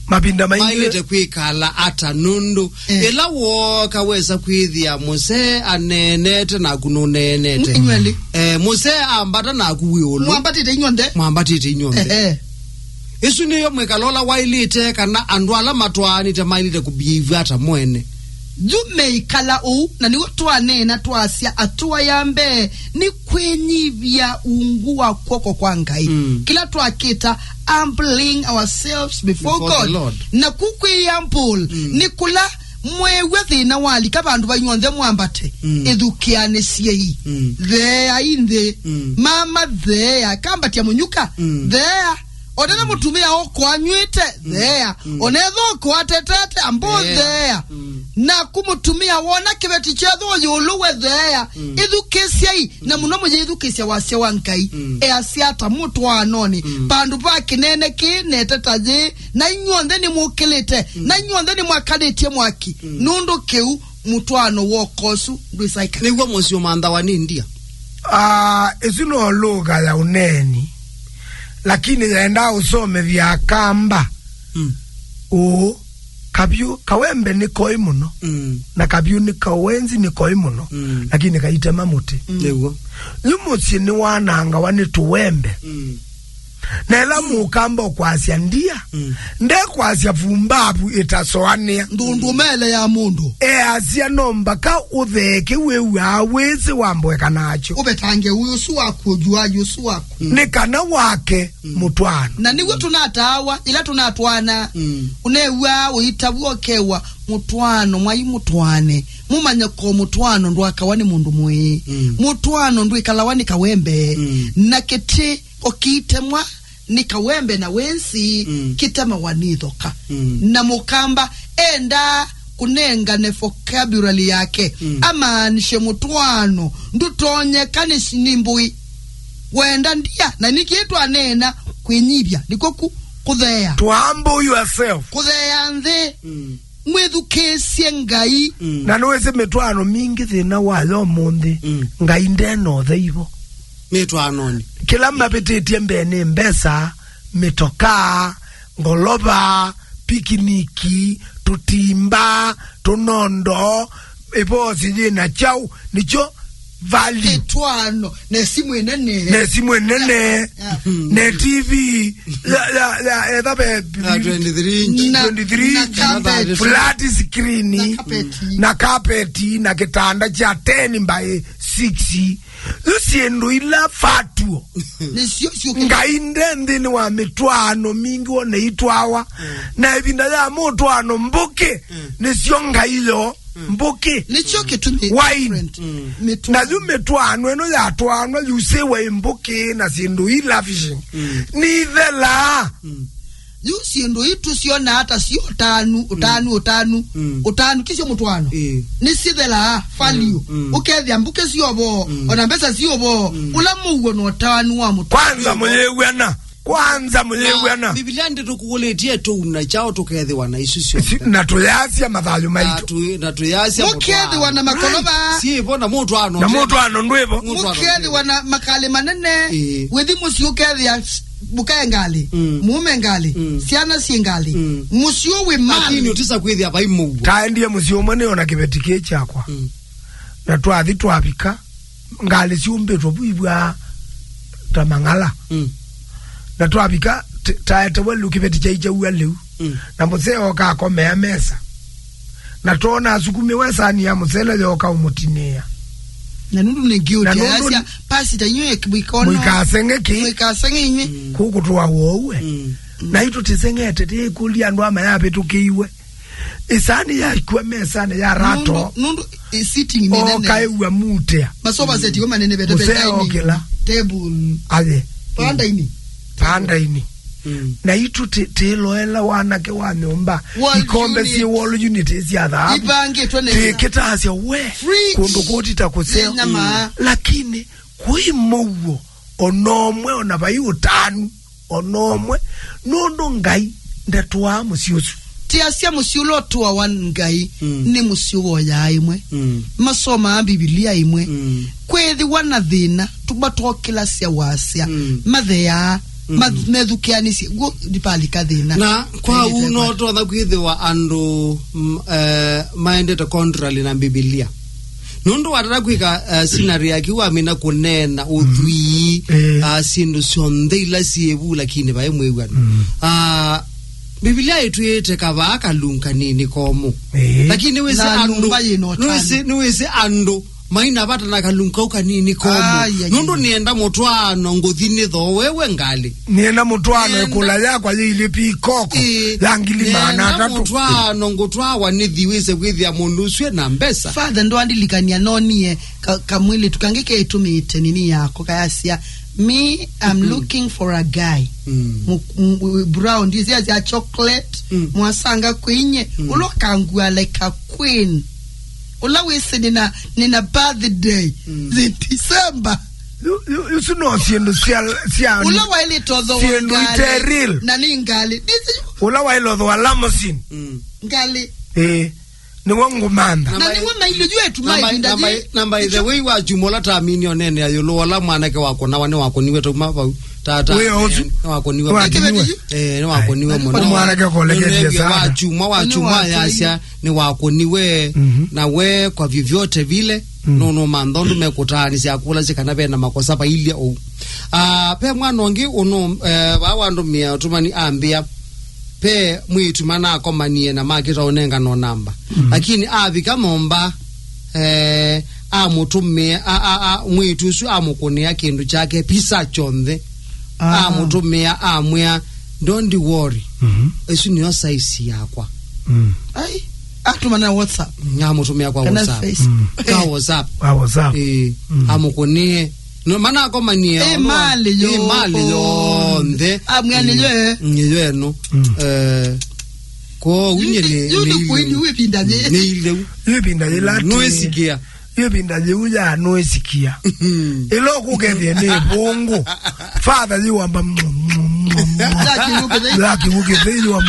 mavinda maingĩ maĩlĩte kwĩkala ata nũndũ, eh, ĩla wooka wesa kwĩthĩa mũsee aneenete naku nũneenete. Mm, inywelĩ. Eh, mũsee ambata naku wĩ ũlũ. Mwambatĩte inyw'onthe. Mwambatĩte inyw'onthe. Eh, eh. Ĩsu nĩyo mwĩkalo ũla waĩlĩte, kana andũ ala matwaanĩte maĩlĩte kũbehave ata mo ene. Yu meĩkala ũu, na nĩw'o twaneena twasya, atũa ya mbee nĩ kwĩnyivya ungu wa kw'oko kwa Ngai. Mm. Kĩla twakĩta humbling ourselves before, before the God. Lord. Na ku kwĩ humble, mm, nĩ kũla mweew'a thĩna walika vandũ va inyw'onthe mwambate. Mm. Ĩthukĩanĩsyei. Mm. Theeai nthĩ. Mm. Mama theea, kambatya mũnyuka. Mm. Theea. Onena mũtumĩa ũkwanyw'ĩte, mm, theea. Mm. Onetha ũkwatetete, ambo, theea. Theea. Mm. Naku mũtumĩa wona kĩveti kyethwa yũlũ we theea. Mm. Ĩthukĩsyai, na, mm, mũno mũyĩthukĩsya wasya wa Ngai. Mm. Easya ata mũtwaanonĩ, mm, vandũ va kĩnene kĩĩ na ĩteta yĩĩ, na inyw'onthe nĩmũkĩlĩte, mm, na inyw'onthe nĩmwakanĩtye mwaki, mm, nũndũ kĩu mũtwaano w'oka ũsu ndwĩsaĩka. Nĩw'o mũsyĩ ũmanthawa nĩ ndia. Ah, ĩsu no lũga ya ũneeni, lakini yaendaa ũsomethya Akamba. Mm. Ũũ, kavyũ, kawembe nĩ koi mũno, mm, na kavyũ nĩ kawenzi nĩ koi mũno, mm, lakini kaitema mũtĩ. Mm. Nĩw'o. Yu mũsyĩ nĩwanangawa nĩ tũwembe. Mm. Na ĩla mũkamba ũkwasya ndia, mm, ndekwasya vumbavu ĩtasoanĩa. Ndũndũ mele ya mũndũ. Easya no mbaka ũtheeke wĩw'aa wĩsĩ wamboeka nakyo. Ũvetange ũyũ ũsu waku, ũjuaa ũsu waku. Mm. Nĩ kana wake, mm, mũtwaano. Na nĩw'o tũnataawa, ĩla tũnatwaana. Mm. Ũnew'aa ũitavw'a ũkew'a mũtwaano, mwai mũtwaane. Mũmanye ko mũtwaano ndwakawa nĩ mũndũ mũĩ. Mm. Mũtwaano ndwĩkalawa nĩ kawembe. Mm. Na kĩtĩ ũkiitemwa nĩ kawembe na wenzi, mm, kĩtemawa nĩ ĩthoka. Mm. Na mũkamba endaa kũnengane vocabulary yake, mm, amaanisye mũtwaano ndũtonyeka nĩ, nĩ mbũi. Wenda ndia, na nĩkĩ twaneena kwĩnyivya, nĩkw'o ku-, kũtheea. To humble yourself. Kũtheea nthĩ. Mm. Mwĩthukĩĩsye Ngai. Mm. Na nĩwĩsĩ mĩtwaano mingĩ thĩna wayo ũmũnthĩ, mm, Ngai ndena ũthei vo. Mĩtwaanonĩ. Kĩla mavĩtĩtye mbee nĩ mbesa, mĩtokaa, ngolova, pikiniki, tũtimba, tũnondo, ĩvosi yĩna kyaũ, nĩkyo value. Ĩtwaano, na ĩsimũ ĩnene. Na ĩsimũ ĩnene, yeah, na T V ya, ya, ya, etha ve ya twenty-three inch. Na, twenty-three inch. Na carpet. Flat screen. Na carpet. Na carpet, na kĩtanda kya ten by six. Yu syĩndũ ila fatuo. Nĩsyo syũkĩte. Ngai nde nthĩnĩ wa mĩtwaano mingĩ wone itwawa. Mm. Na ĩvinda ya mũtwaano mbũkĩ, mm, nĩsyo Ngai yo. Mm. Mbũkĩ. Nĩkyo kĩtumi wine. Different. Mm. Mĩtwaano. Na yu mĩtwaano ĩno yatwaanwa yusĩwe mbũkĩ na syĩndũ i lavishing. Mm. Nithelaa. Mm. Yu syĩndũ ii tũsyonaa ta syo ũtanu, ũtanu, mm, ũtanu, mm, ũtanu, ti syo mũtwaano. Ĩĩ. Nĩsyĩthelaa value. Mm, mm. Ũkethĩa mbũkĩ syovo, mm, ona mbesa syovo, mm, ũla mũuo na ũtanu wa mũtwaano. Kwanza mũyĩw'ana. Kwanza mũyĩw'ana. Na Biblia ndĩtũkũlĩtye tũuna kyaũ tũkethĩwa na isu syonthe. Si-, na tũyasya mathayũ maitũ. Na tũ-, na tũyasya mũtwaano. Mũkethĩwa na makolova. Syĩvo na mũtwaano. Na mũtwaano ndwĩvo. Mũtwaano ndwĩvo. Mũkethĩwa na makalĩ manene. Ĩĩ. Wĩthi mũsyĩ ũkethĩa mũka e ngalĩ, mm, mũũme ngalĩ, mm, syana syĩ ngalĩ, mm, mũsyĩ wĩ mali. Lakini ũtisa kwĩthĩa vai mũuo. Taendie mũsyĩ ũmwe nĩona kĩveti kĩĩ kyakwa. Mm. Na twathi twavika, ngalĩ syũmbĩtwe vu ivwaa ta mang'ala. Mm. Na twavika, t-, taetewe lĩu kĩveti kyaikyaua lĩu. Mm. Na mũsee oka akomea mesa. Na twona asukumiwe sani ya mũsele yoka ũmũtinĩa. Na nũndũ nĩ guilty, na nũndũ ayasya, "Pastor, inyuĩ mũikona, mũikaseng'e kĩ? Mũikaseng'e inyuĩ." Mm. Kũkũtũa wouwe. Mm. Na itũ tĩseng'ete, tĩkũlya andũ ama yavĩtũkĩiwe. Ĩsani yaikua mesani ya rato. Nũndũ, nũndũ, eh, sitting nĩ nene. Okaĩw'a mutea. Masofa set iwe manene vete. Mũsee dining okĩla. Table. Aye. Pandaini. Pandaini. Mm. Na itũ tĩ-, tĩloela wanake wa nyũmba. Wall unit. Ikombe syĩ wall unit sya thaavu. Ipangĩtwe nesa. Tĩkĩtasya we. Fridge. Kũndũ kũtita kũseo. Nĩ nyama. Lakini kwĩ mũuo ona ũmwe, ona vai ũtanu ona ũmwe, nũndũ Ngai ndatũaa mũsyĩ ũsu. Tiasya mũsyĩ ũla ũtũawa Ngai, mm, nĩ mũsyĩ ũvoyaa ĩmwe. Mm. Masomaa Mbivilia ĩmwe. Mm. Kwĩthĩwa na thĩna, tũmba twokĩlasya wasya, mm, matheaa, mm, ma-, methukĩanĩsye, w'o ndipalika thĩna. Na kwa ũu no tũtonya kwĩthĩwa andũ, mm, eh, maendete contrary na Mbivilia. Nũndũ watata kwĩka, eh, scenario ya kĩu, wamina kũneena ũthwii, mm, eh, ah, syĩndũ syonthe ila syĩ vu, lakini vai mwĩw'ano. Mm. Ah, Mbivilia ĩtwĩĩte kavaa kalungu kanini komũ. Eh. Lakini nĩwĩsĩ andũ, nĩwĩsĩ, nĩwĩsĩ andũ maina vata na kalungu kau kanini komũ. Ai, ai, nũndũ ai. Nĩenda mũtwaano ngũthi nĩ thoowe we ngalĩ. Nĩenda mũtwaano. Nĩenda ĩkũla yakwa yĩilĩ pikoko, ĩĩ, ya ngili maana atatũ. Nĩenda mũtwaano ngũtwawa nĩthi wĩse kwĩthĩa mũndũ ũsu ena mbesa. Father, ndwandilikania nonie ka-, kamwĩlĩtu kangĩ keĩtũmĩĩte nini yako kayasya, "Me, I'm, mhm, looking for a guy." Mm. Mu-, mu-, brown, ndisi ya chocolate, mm, mwasanga kwinye, mm, ũla ũkangua like a queen. Ũla wĩsĩ nĩna, nĩna birthday, mm, in December. Yu, yu, isu no syĩndũ sya, sya andũ. Ũla waĩlĩte ũthooa syĩndũ ngalĩ, ite real. Na nĩ ngalĩ. Ndisi yu. Ũla waĩlĩte ũthooa limousine. Mm. Ngalĩ. Eh. Nĩwe ngũmantha. Na nĩwe mailu yu etu ma ivinda yĩ. Na by the way, wa chuma ũla tamini onene ya yũlũ, ũla mwanake wakũnawa nĩwakũniwe tauma vau. Tata. Wĩ ũsu. Nĩwakũniwe. Nĩwakũniwe. Eh, nĩwakũniwe mũno. Mwanake akoleketie sana. Wa chuma, wa chuma yasya nĩwakũniwe. Mhm. Na we kwa vyovyote vile, mm, no, no mantha ũndũ mekũtaanĩsya akũlasya kana vena makosa vailye ũu. Ah, ve mwana ũngĩ ũnũ, eh, vaa wandũmĩa ũtũmani ambĩa, ve mwĩĩtu manakomanie na makĩta ũnengano namba. Mm. Lakini avika nyũmba, eh, amũtũmĩa, a, a, a, mwĩĩtu ũsu amũkũnĩa kĩndũ kyake, pisa kyonthe. Ah. Amũtũmĩa, amwĩa, "Don't worry. Mhm. Ĩsu nĩyo size yakwa." Mm. Ai, atũmana WhatsApp. Amũtũmĩa kwa WhatsApp. Kana Face-, mm, ka WhatsApp. Kwa WhatsApp. Eh, mm, amũkũnĩe. No, manakomanie. Eh, mali yo-, eh, mali yonthe. Amwĩa nĩ yo. Mm, nĩ yo ĩno. Mm. Eh, kwoou nyie nĩ, yu nĩ, nĩ kweli, ileu. Yu ĩvinda yĩ. Nĩ ileu. Yu ĩvinda yĩ lati. Nũĩsikia. Yu ĩvinda yĩu ya nũĩsikia. Mm. Ĩla ũkũkethie nĩ ĩvũngũ. Father yĩwamba. Lakĩwũkĩthei yĩwa.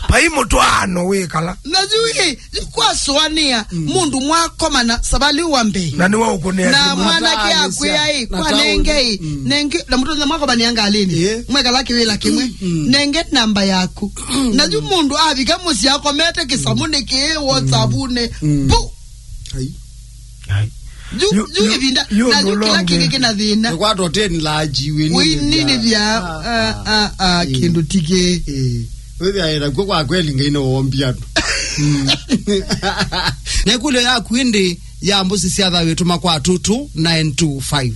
Vai mũtwaano wĩkala. Na yu ĩ, Kwasũanĩa, mm, mũndũ mwakomana savalĩ wa mbee. Na nĩwe ũkũnĩa. Na mwanake akwĩa ĩ, na kwanenge ĩ, mm, nenge, na mũtũnza mwakomanĩa ngalĩnĩ, ĩĩ, mwekala kĩwĩla kĩmwe, mm, nenge namba yaku. Na yu mũndũ avika mũsyĩ akomete kĩsamũnĩ kĩĩ, mm, WhatsApp-nĩ. Mm. Bu! Ai. Ai. Yu, yu, yu ĩvinda, yu na yu kĩla kĩngĩ kĩna thĩna. Nĩkwatwa ten large wĩninĩthya. Wĩninĩthya, ah, ah, ah, kĩndũ tikĩ. Eh. Wĩthĩa nakuo kwa kweli Ngai nĩwe wombie andũ. Mm. Na ĩkũlyo yaku ĩndĩ ya mbũsi sya thayũ ĩtũma kwa two two nine two five.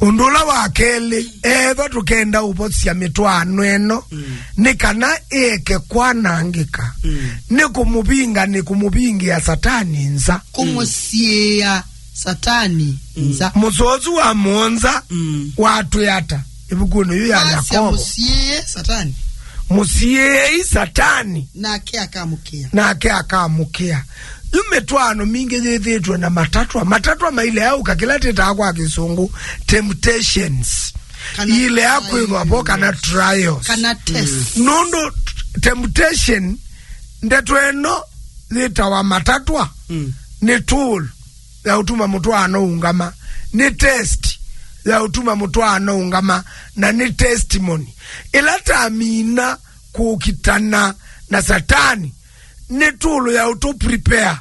Ũndũ ũla wa kelĩ, ethwa tũkenda ũvosya mĩtwaano ĩno, mm, nĩ kana ĩeke kwanangĩka, mm, nĩ kũmũvinga, nĩ kũmũvingĩa Satani nza. Kũmũsiĩĩa Satani nza. Mũsoa ũsu wa mũonza, mm, watwĩa ata ĩvukunĩ yu ya Yakovo? Mũsiĩĩe Satani. Mũsiĩĩei Satani. Nake akamũkĩa. Nake akamũkĩa. Yu mĩtwaano mingĩ yĩthĩtwe na matatwa. Matatwa mailea ũka kĩla tĩtaa kwa Kĩsũngũ, temptations. Kana ilea kwĩthwa vo, kana trials. Kana tests. Nũndũ temptation, ndeto ĩno yĩtawa matatwa, mm, nĩ tool ya ũtuma mũtwaano ũngama, nĩ test ya ũtuma mũtwaano ũngama, na nĩ testimony. Ĩla tamina kũkitana na Satani, nĩ tool ya ũtũ prepare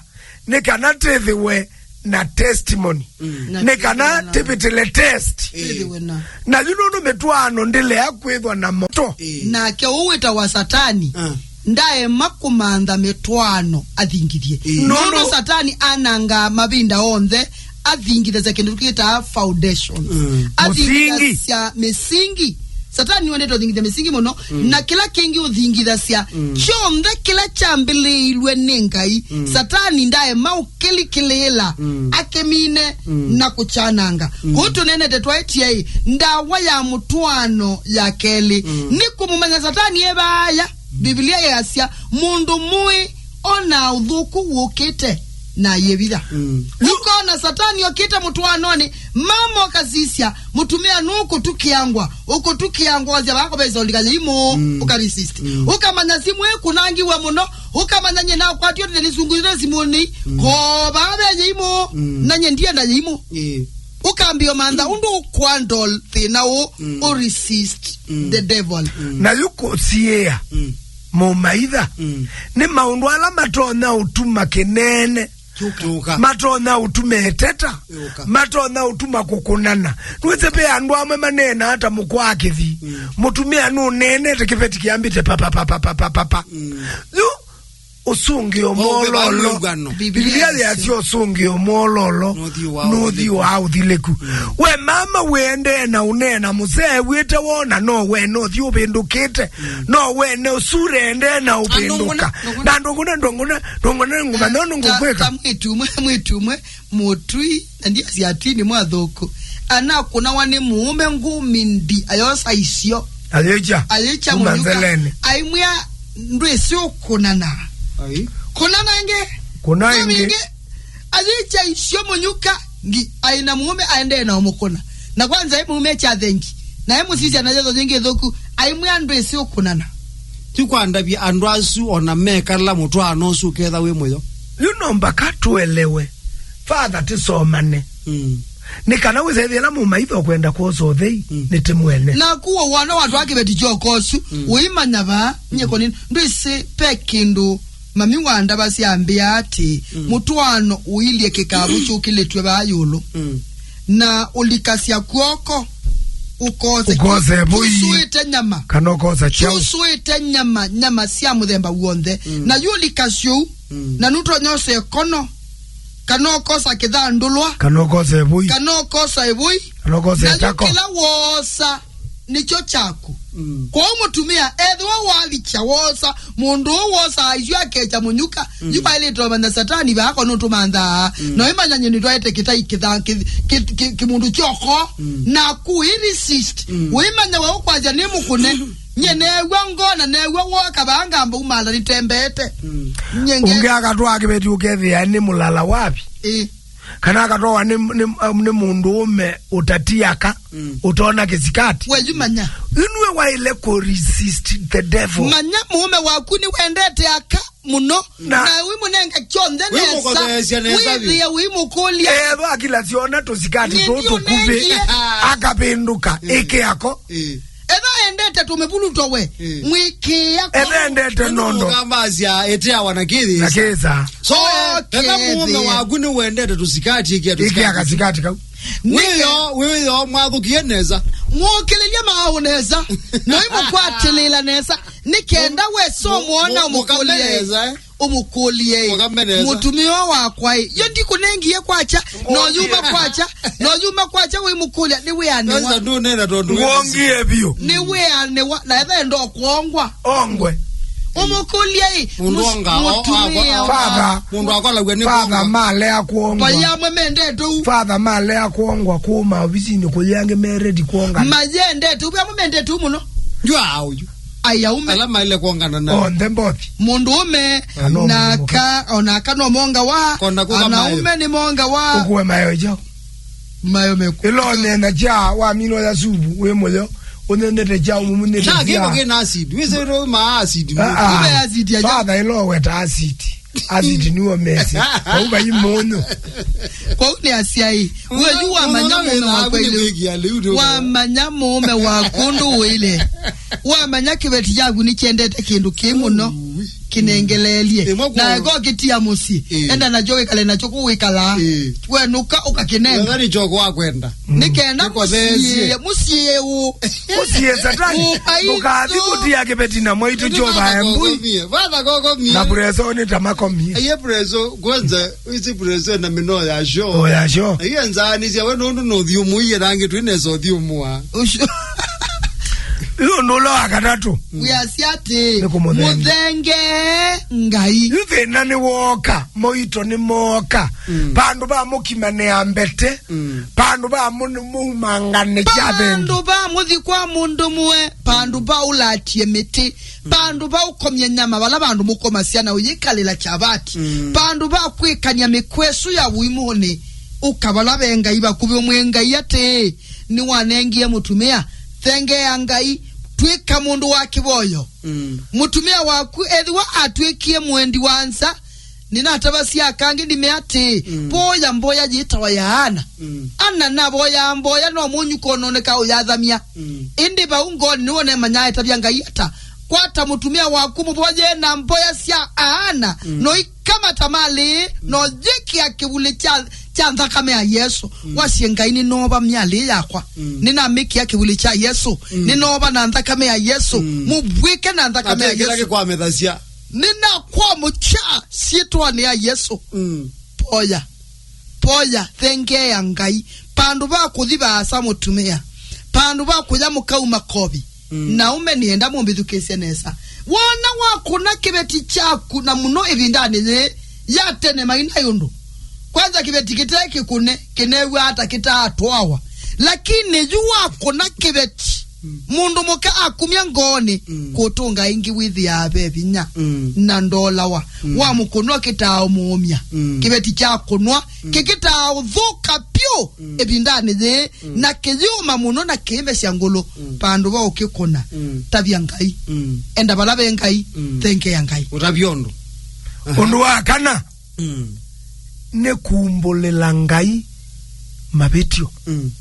nĩ kana tĩthĩwe na testimony. Mm. Nĩ kana tĩvĩtĩle test. Ĩĩ. Na yu nũndũ mĩtwaano ndĩlea kwĩthwa na moto. Ĩĩ. Nake ũũ wĩtawa Satani, ah, ndaema kũmantha mĩtwaano athingithye. Ĩĩ. Nũndũ Satani anangaa mavinda onthe athingithasya kĩndũ kĩtaa foundations. Mm. Athingithasya mĩsingi. Satani nĩwendete ũthingithya mĩsingi mũno, mm, na kĩla kĩngĩ ũthingithasya, mm, kyonthe kĩla kyambĩlĩilwe nĩ Ngai, mm, Satani ndaema ũkĩlikĩlĩĩla, mm, akĩmine, mm, na kũkyananga. Mm. Kũu tũneenete twaĩtye-ĩ, ndawa ya mũtwaano ya kelĩ, mm, nĩ kũmũmanya Satani e vaaya. Mbivilia yĩasya, mũndũ mũĩ ona ũthũku wũkĩte na ayĩvitha. Mm. Ũkona Satani okĩte mũtwaanonĩ, mama ũkasisya, mũtumĩa nũkũtukĩangwa, ũkũtukĩangwa, wasya vaa kũvesa ũlika yĩimũ, mm, ũkaresist. Mm. Ũkamanya simũ ĩkunangiwe mũno, ũkamanya nyie nakwatio tene nĩsungũĩte simũnĩ, mm, koo vaa ve yĩimũ, mm, na nyie ndienda yĩimũ. Ĩĩ. Ũkambĩa ũmantha ũndũ ũkwandol thĩna ũũ, mm, ũresist, mm, the devil. Mm. Na yu kũsiĩĩa, mm, mũmaitha, mm, nĩ maũndũ ala matonya ũtuma kĩneene. Kyũka. Matonya ũtuma ĩteta. Yũka. Matonya ũtuma kũkũnana. Nĩwĩsĩ ve andũ amwe maneenaa ta mũkwa wa kĩthi. Mm. Mũtumĩa nũneenete kĩveti kĩambĩte pa, pa, pa. Mm. Yu ũsũngĩo mwololo. Biblia yasya ũsũngĩo mwololo nũthi wa ũthilĩku. Mm. We mama wĩendee na ũneena mũsee wĩte wona, no wene ũthi ũvĩndũkĩte, mm, no wene ũsure endee na ũvĩndũka. Na ndũngũna, ndũngũna, ndũngũna, ngũmanya ũndũ ngũkwĩka. Ta mwĩtu ũmwe, mwĩtu ũmwe mũtui, na ndiasya atui nĩ mwathũku. Anakũnawa nĩ mũũme ngumi ndi, ayosa isio. Ayĩkya. Ayĩkya mũnyuka. Aimwĩa ndwĩsĩ ũkũnana. Ai. Kũnana ĩngĩ. Kũna ĩngĩ. Ayĩkya isio mũnyuka, ngi, aĩ na mũũme aendee na ũmũkũna. Na kwanza e mũũme kya thengi. Na e mũsisya na yetho yĩngĩ thũku, aimwĩa ndwĩsĩ ũkũnana. Ti kwandavya andũ asu ona mekala mũtwaano ũsu ũketha wĩ mũyo. Yu no mbaka tũelewe. Father, tĩsomane. Mm. Nĩ kana wĩsethĩe ĩla mũmaitha ũkwenda kwosa ũthei, mm, nĩ ti mwene. Na kuo wana watwa kĩveti kyoko ũsu, mm, ũimanya vaa, mm, nyeko nĩ, ndwĩsĩ pe kĩndũ mami wa ndava syambĩa atĩ, mm, mũtwaano ũilye kĩkavũ kyũkĩlĩtw'e vaa ĩũlũ. Mm. Na ũlikasya kw'oko, ũkose. Ũkose kĩ-, ĩvũi. Kyusũĩte nyama. Kana ũkosa kyaũ. Kyusũĩte nyama, nyama sya mũthemba w'onthe. Mm. Na yu ũlikasya ũu, mm, na nũtonya ũsa ĩkono, kana ũkosa kĩthandũlwa, kana ũkosa ĩvũi, kana ũkosa ĩvũi, kana ũkosa ĩtako. Na yu kĩla woosa nĩkyo kyaku. Mm. Kwoou mũtumĩa, ethĩwa walikya woosa, mũndũ ũũ wosaa isu akekya mũnyuka, mm, yu vaĩlĩte ũmanya Satani vaa ko nũtũmanthaa. Mm. Na ũimanya nyie nĩtwaĩte kĩtai kĩtha-, kĩ-, kĩ-, kĩ-, kĩmũndũ kyoko, mm, naku ũiresist. Mm. Ũimanya we ũkwasya nĩ mũkũne. Nyie neew'a ngoo na neew'a woo kavaa ngamba umala nĩtembeete. Mm. Nyie nge- Ũngĩ akatwaa kĩveti ũkethĩa nĩ mũlala wapi? Ĩ. Kana akatwawa nĩ, nĩ, nĩ mũndũ ũme ũtatiaka, mm, ũtona kĩsikati. We yu manya. Yu nĩwe waĩle kũ resist the devil. Manya mũũme waku nĩwendete aka mũno. Na, na wĩmũnenga kyonthe nesa. Wĩmũkotheesya nesa vyũ. Wĩthĩe wĩmũkũlya. Ethwa akila syona tũsikati tũũ tũkuvĩ, akavĩndũka, mm, ĩke ako. Ĩ. Ethwa endete tũmĩvuluto we, ĩ, mwĩkĩĩa ko. Ethwa endete nondo. Ũkambasya ĩteawa na kĩthĩ. Na kĩsa. So, Eka mũũme waku nĩwendete tũsikati, ĩkĩa tũsikati. Ĩkĩa kasikati kau. Wĩyo, wĩyo mwathũkie nesa. Mũkĩlĩlya maũ nesa. No imũkwatĩlĩla nesa. Nĩ kenda wesa ũmwona, ũmũkũlye. Mũkameneza, eh? Ũmũkũlye, eh. Mũkameneza. Mũtumĩa wakwa, eh. Yo ndikũnengie kwakya, no yuma kwakya, no yuma kwakya wĩmũkũlya, nĩ wĩanĩwa. Sasa ndũnena tondũ wĩna ngwongie biũ. Nĩ wĩanĩwa, na etha enda kwongwa. Ongwe. Ũmũkũlye, ĩ, mũndũ mus-, onga, o-, mũtumĩa akwa, wa- Father. Mũndũ akolagw'a nĩ Father kuonga. Malea kuongwa. Vai amwe mendete ũu. Father malea kuongwa kuma ovisinĩ kũyĩ angĩ meredi kuongana. Mayendete ũu, amwe mendete ũu mũno. Njua ũyu. Ai aume. Ala maile kuongana na. Onthe mbothi. Mũndũ ũme. Kana na mũndũ mũka. Ka, ona aka no monga wa. Kona kuka anaume mayo. Nĩ monga wa. Ũkue mayo jao. Mayo meku. Ĩla ũnena kya wamina ũya supu wĩ mũyo, ũnenete kya ũmumunĩte kya kĩko kĩna acid. Wĩsĩ ma acid. Ah, ah. Kumbe acid ya Father, ĩla ũweta acid. Acid nĩwo mesi. Vau vai mũnyũ. Kwoou nĩ asyai. Weyu wamanya mũũme waku nĩ kwĩkia lĩu nĩ wamanya mũũme waku ũndũ ũĩle. Wamanya kĩveti kyaku nĩkyendete kĩndũ kĩ mũno. Kĩnengeleelye. Ĩmwe kwa na ĩko kĩtia mũsyĩ. Ĩĩ. Enda nakyo wĩkale nakyo kũwĩkalaa. Ĩĩ. Wenũka ũkakĩnenga. Wetha nĩ kyoko wakwenda. Nĩ kenda kĩkotheesye. Mũsyĩe, mũsyĩe ũ. Mũsyĩe Satani. Ũpaitũ. Ndũkathi kũtia kĩveti na mwaitũ Jehova embui. Kokomie. Father kokomie. Na preso nĩ ta makomie. Aye preso, kwanza, isi preso na mĩnoo ya show. Oh, ya show. Aye nzaanĩsya we nũndũ nũthiũmũie nangĩ twĩ nesa ũthiũmũa. Ũcio. Yu ũndũ ũla wa katatũ. Wĩasya atĩ, nĩ kũmũthengea. Mũthengee Ngai. Yu thĩna nĩ wooka, moito nĩ mooka. Mm. Vandũ va mũkimanĩa mbete, mm, vandũ va mũ-, mũumangane kyathengĩ. Vandũ va mũthi kwa mũndũ mũe, vandũ va ũlatie mĩtĩ, mm, vandũ va ũkomya nyama, vala vandũ mũkomasya na ũyĩkalĩla kyavati, mm, vandũ va kwĩkany'a mĩkwesu ya ũimũnĩ, ũka vala ve Ngai vakuvĩ ũmwĩe Ngai atĩĩ, nĩwanengie mũtumĩa, thengea Ngai, twĩka mũndũ wa kĩvoyo. Mm. Mũtumĩa waku ethĩwa atw'ĩkie mwendi wa nza, nĩnatavasya aka angĩ ndime atĩĩ, mm, voya mboya yĩtawa ya Ana. Mm. Ana navoyaa mboya no mũnyuka ũnoneka ũyathamya. Mm. Ĩndĩ vau ngoonĩ nĩwona emanyaa etavya Ngai ata? Kwata mũtumĩa waku mũvoyee na mboya sya Ana, mm, no kamata malĩ, mm, no yĩkĩa kĩvulĩ kya, kya nthakame ya Yesũ. Mm. Wasye, Ngai, nĩnoova myalĩ yakwa. Mm. Nĩnamĩkĩa kĩvulĩ kya Yesũ. Mm. Nĩnoova na nthakame ya Yesũ. Mm. Mũvw'ĩke na nthakame ya Yesũ. Kĩla kĩkwamethasya. Nĩnakwamũkya syĩtwanĩ ya Yesũ. Mm. Poya. Poya, thengeea Ngai. Vandũ va kũthi vaasa mũtumĩa. Vandũ va kũya mũkau makovi. Mm. Na ũme nĩenda mũmbĩthukĩĩsye nesa. Wona wakũna kĩveti kyaku, na mũno ĩvindanĩ yĩĩ ya tene maina yũndũ. Kwanza kĩveti kĩte kĩkũne, kĩnew'a ata kĩtaatwawa. Lakini yu wakũna kĩveti, mm, mũndũ mũka akumya ngoonĩ, mm, kũtũnga ĩngĩ wĩthĩaa ve vinya, mm, na ndolawa. Mm. Wamũkũnwa kĩtaaũmũũmya. Mm. Kĩveti kyakũnwa, mm, kĩkĩtaaũthũka pyũ, mm, ĩvindanĩ yĩĩ. Mm. Na kĩyĩũma mũno na kĩĩmesya ngũlũ, mm, vandũ va ũkĩkũna. Mm. Tavya Ngai. Mm. Enda vala ve Ngai, mm, thengeea Ngai. Ũtavya ũndũ. Aha. Ũndũ wa kana, mm, nĩ kumbũlĩla Ngai mavĩtyo. Mm.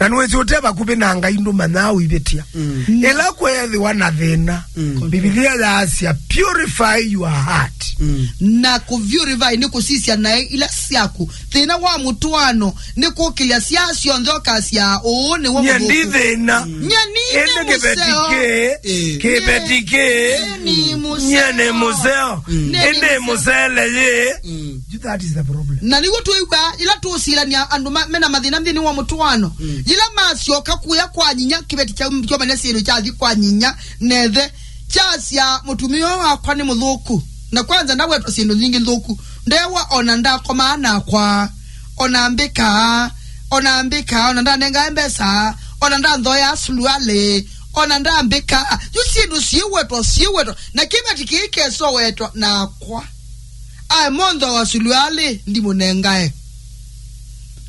Na nĩwĩsĩ ũte vakuvĩ na Ngai ndũmanyaa ũivĩtya. Mm. Ĩla kweethĩwa na thĩna, mm, Mbivilia yaasya, "Purify your heart." Mm. Na kũpurify nĩ kũsisya naĩ ila syaku. Thĩna wa mũtwaano nĩ kũkĩlya syaa syonthe ũkasya, "Ũũ nĩw'o mũthũku." Nyie ndi thĩna. Mm. Nyie nĩ, ĩndĩ nĩ kĩveti mũseo. Kĩĩ, ĩĩ, kĩveti kĩĩ. Nyie nĩ mũseo. Nyie nĩ mũseo. Mm. Ĩndĩ mũsele yĩ. Mm. That is the problem. Na nĩw'o twĩw'aa ila tũsilania andũ ma-, mena mathĩna nthĩnĩ wa mũtwaano. Mm. Yĩla masyoka kuya kwa nyinya, kĩveti kya kyomanya syĩndũ kyathi kwa nyinya, nethe kyasya, "Mũtumĩa ũyũ wakwa nĩ mũthũku. Na kwanza ndawetwa syĩndũ nyingĩ nthũku. Ndewa ona ndakomaa nakwa, ona mbĩkaa, ona mbĩkaa, ona ndanengae mbesa, ona ndanthoea sulualĩ, ona ndambĩkaa." Yu syĩndũ syĩwetwa, syĩwetwa. Na kĩveti kĩĩ kesowetwa nakwa. Ae monthe wa sulualĩ ndimũnengae.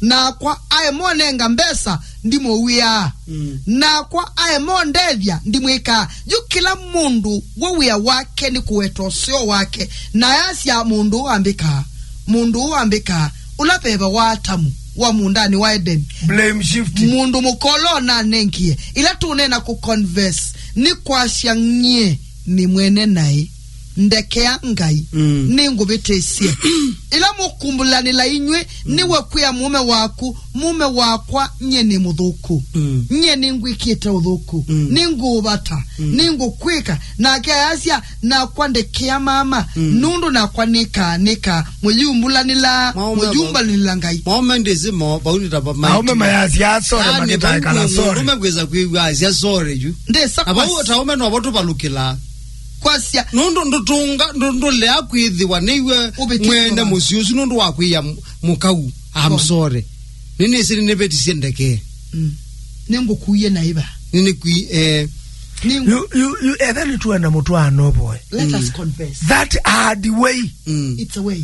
Nakwa ae monenga mbesa ndimũw'ĩaa. Mm. Nakwa ae mondethya ndimwĩkaa. Yu kĩla mũndũ we wĩa wake nĩ kũweta ũseo wake. Na ayasya, "Mũndũ ũũ ambĩkaa, mũndũ ũũ ambĩkaa." Ũla veva wa Atamu wa mũũndanĩ wa Edeni. Blame shifting. Mũndũ mũkolo nanengie. Ĩla tũneena kũ confess, nĩ kwasya nyie nĩ mwene naĩ. "Ndekea Ngai, mm, nĩngũvĩtĩsye." Ĩla mũkumbũlanĩla inyw'ĩ, mm, nĩwe kwĩa mũũme waku, "Mũũme wakwa, nyie nĩ mũthũku. Mm. Nyie nĩngwĩkĩte ũthũku. Mm. Nĩngũũvata. Mm. Nĩngũkwĩka." Nake ayasya, "Nakwa ndekea mama, mm, nũndũ nakwa nĩka, nĩka mũyumbulanĩla, maume mũyumbulanĩla Ngai." Maume ndĩsĩ mo, vau nĩ ta va-, aume mayasya sore, yani, makĩtae kana sore. Mũndũme kwĩsa kwĩw'a asya sore yu. Ndĩsa na vau kwasya. Taume novo tũvalũkĩlaa. Kwasya. Nũndũ ndũtũnga, ndũ-, ndũlea kwĩthĩwa nĩw'e ũvĩtĩtwe mwene mũsyĩ ũsu nũndũ wa kwĩa m-, mũkau, "I'm sorry. Nĩnĩsĩ nĩnĩvĩtisye ndeke." Mm. Nĩngũkuie na ĩva. Nĩnĩkui-, eh. Nĩngũ- You, you, you, etha nĩtuenda mũtwaano boy. Let us confess. That hard way. Mm. It's a way.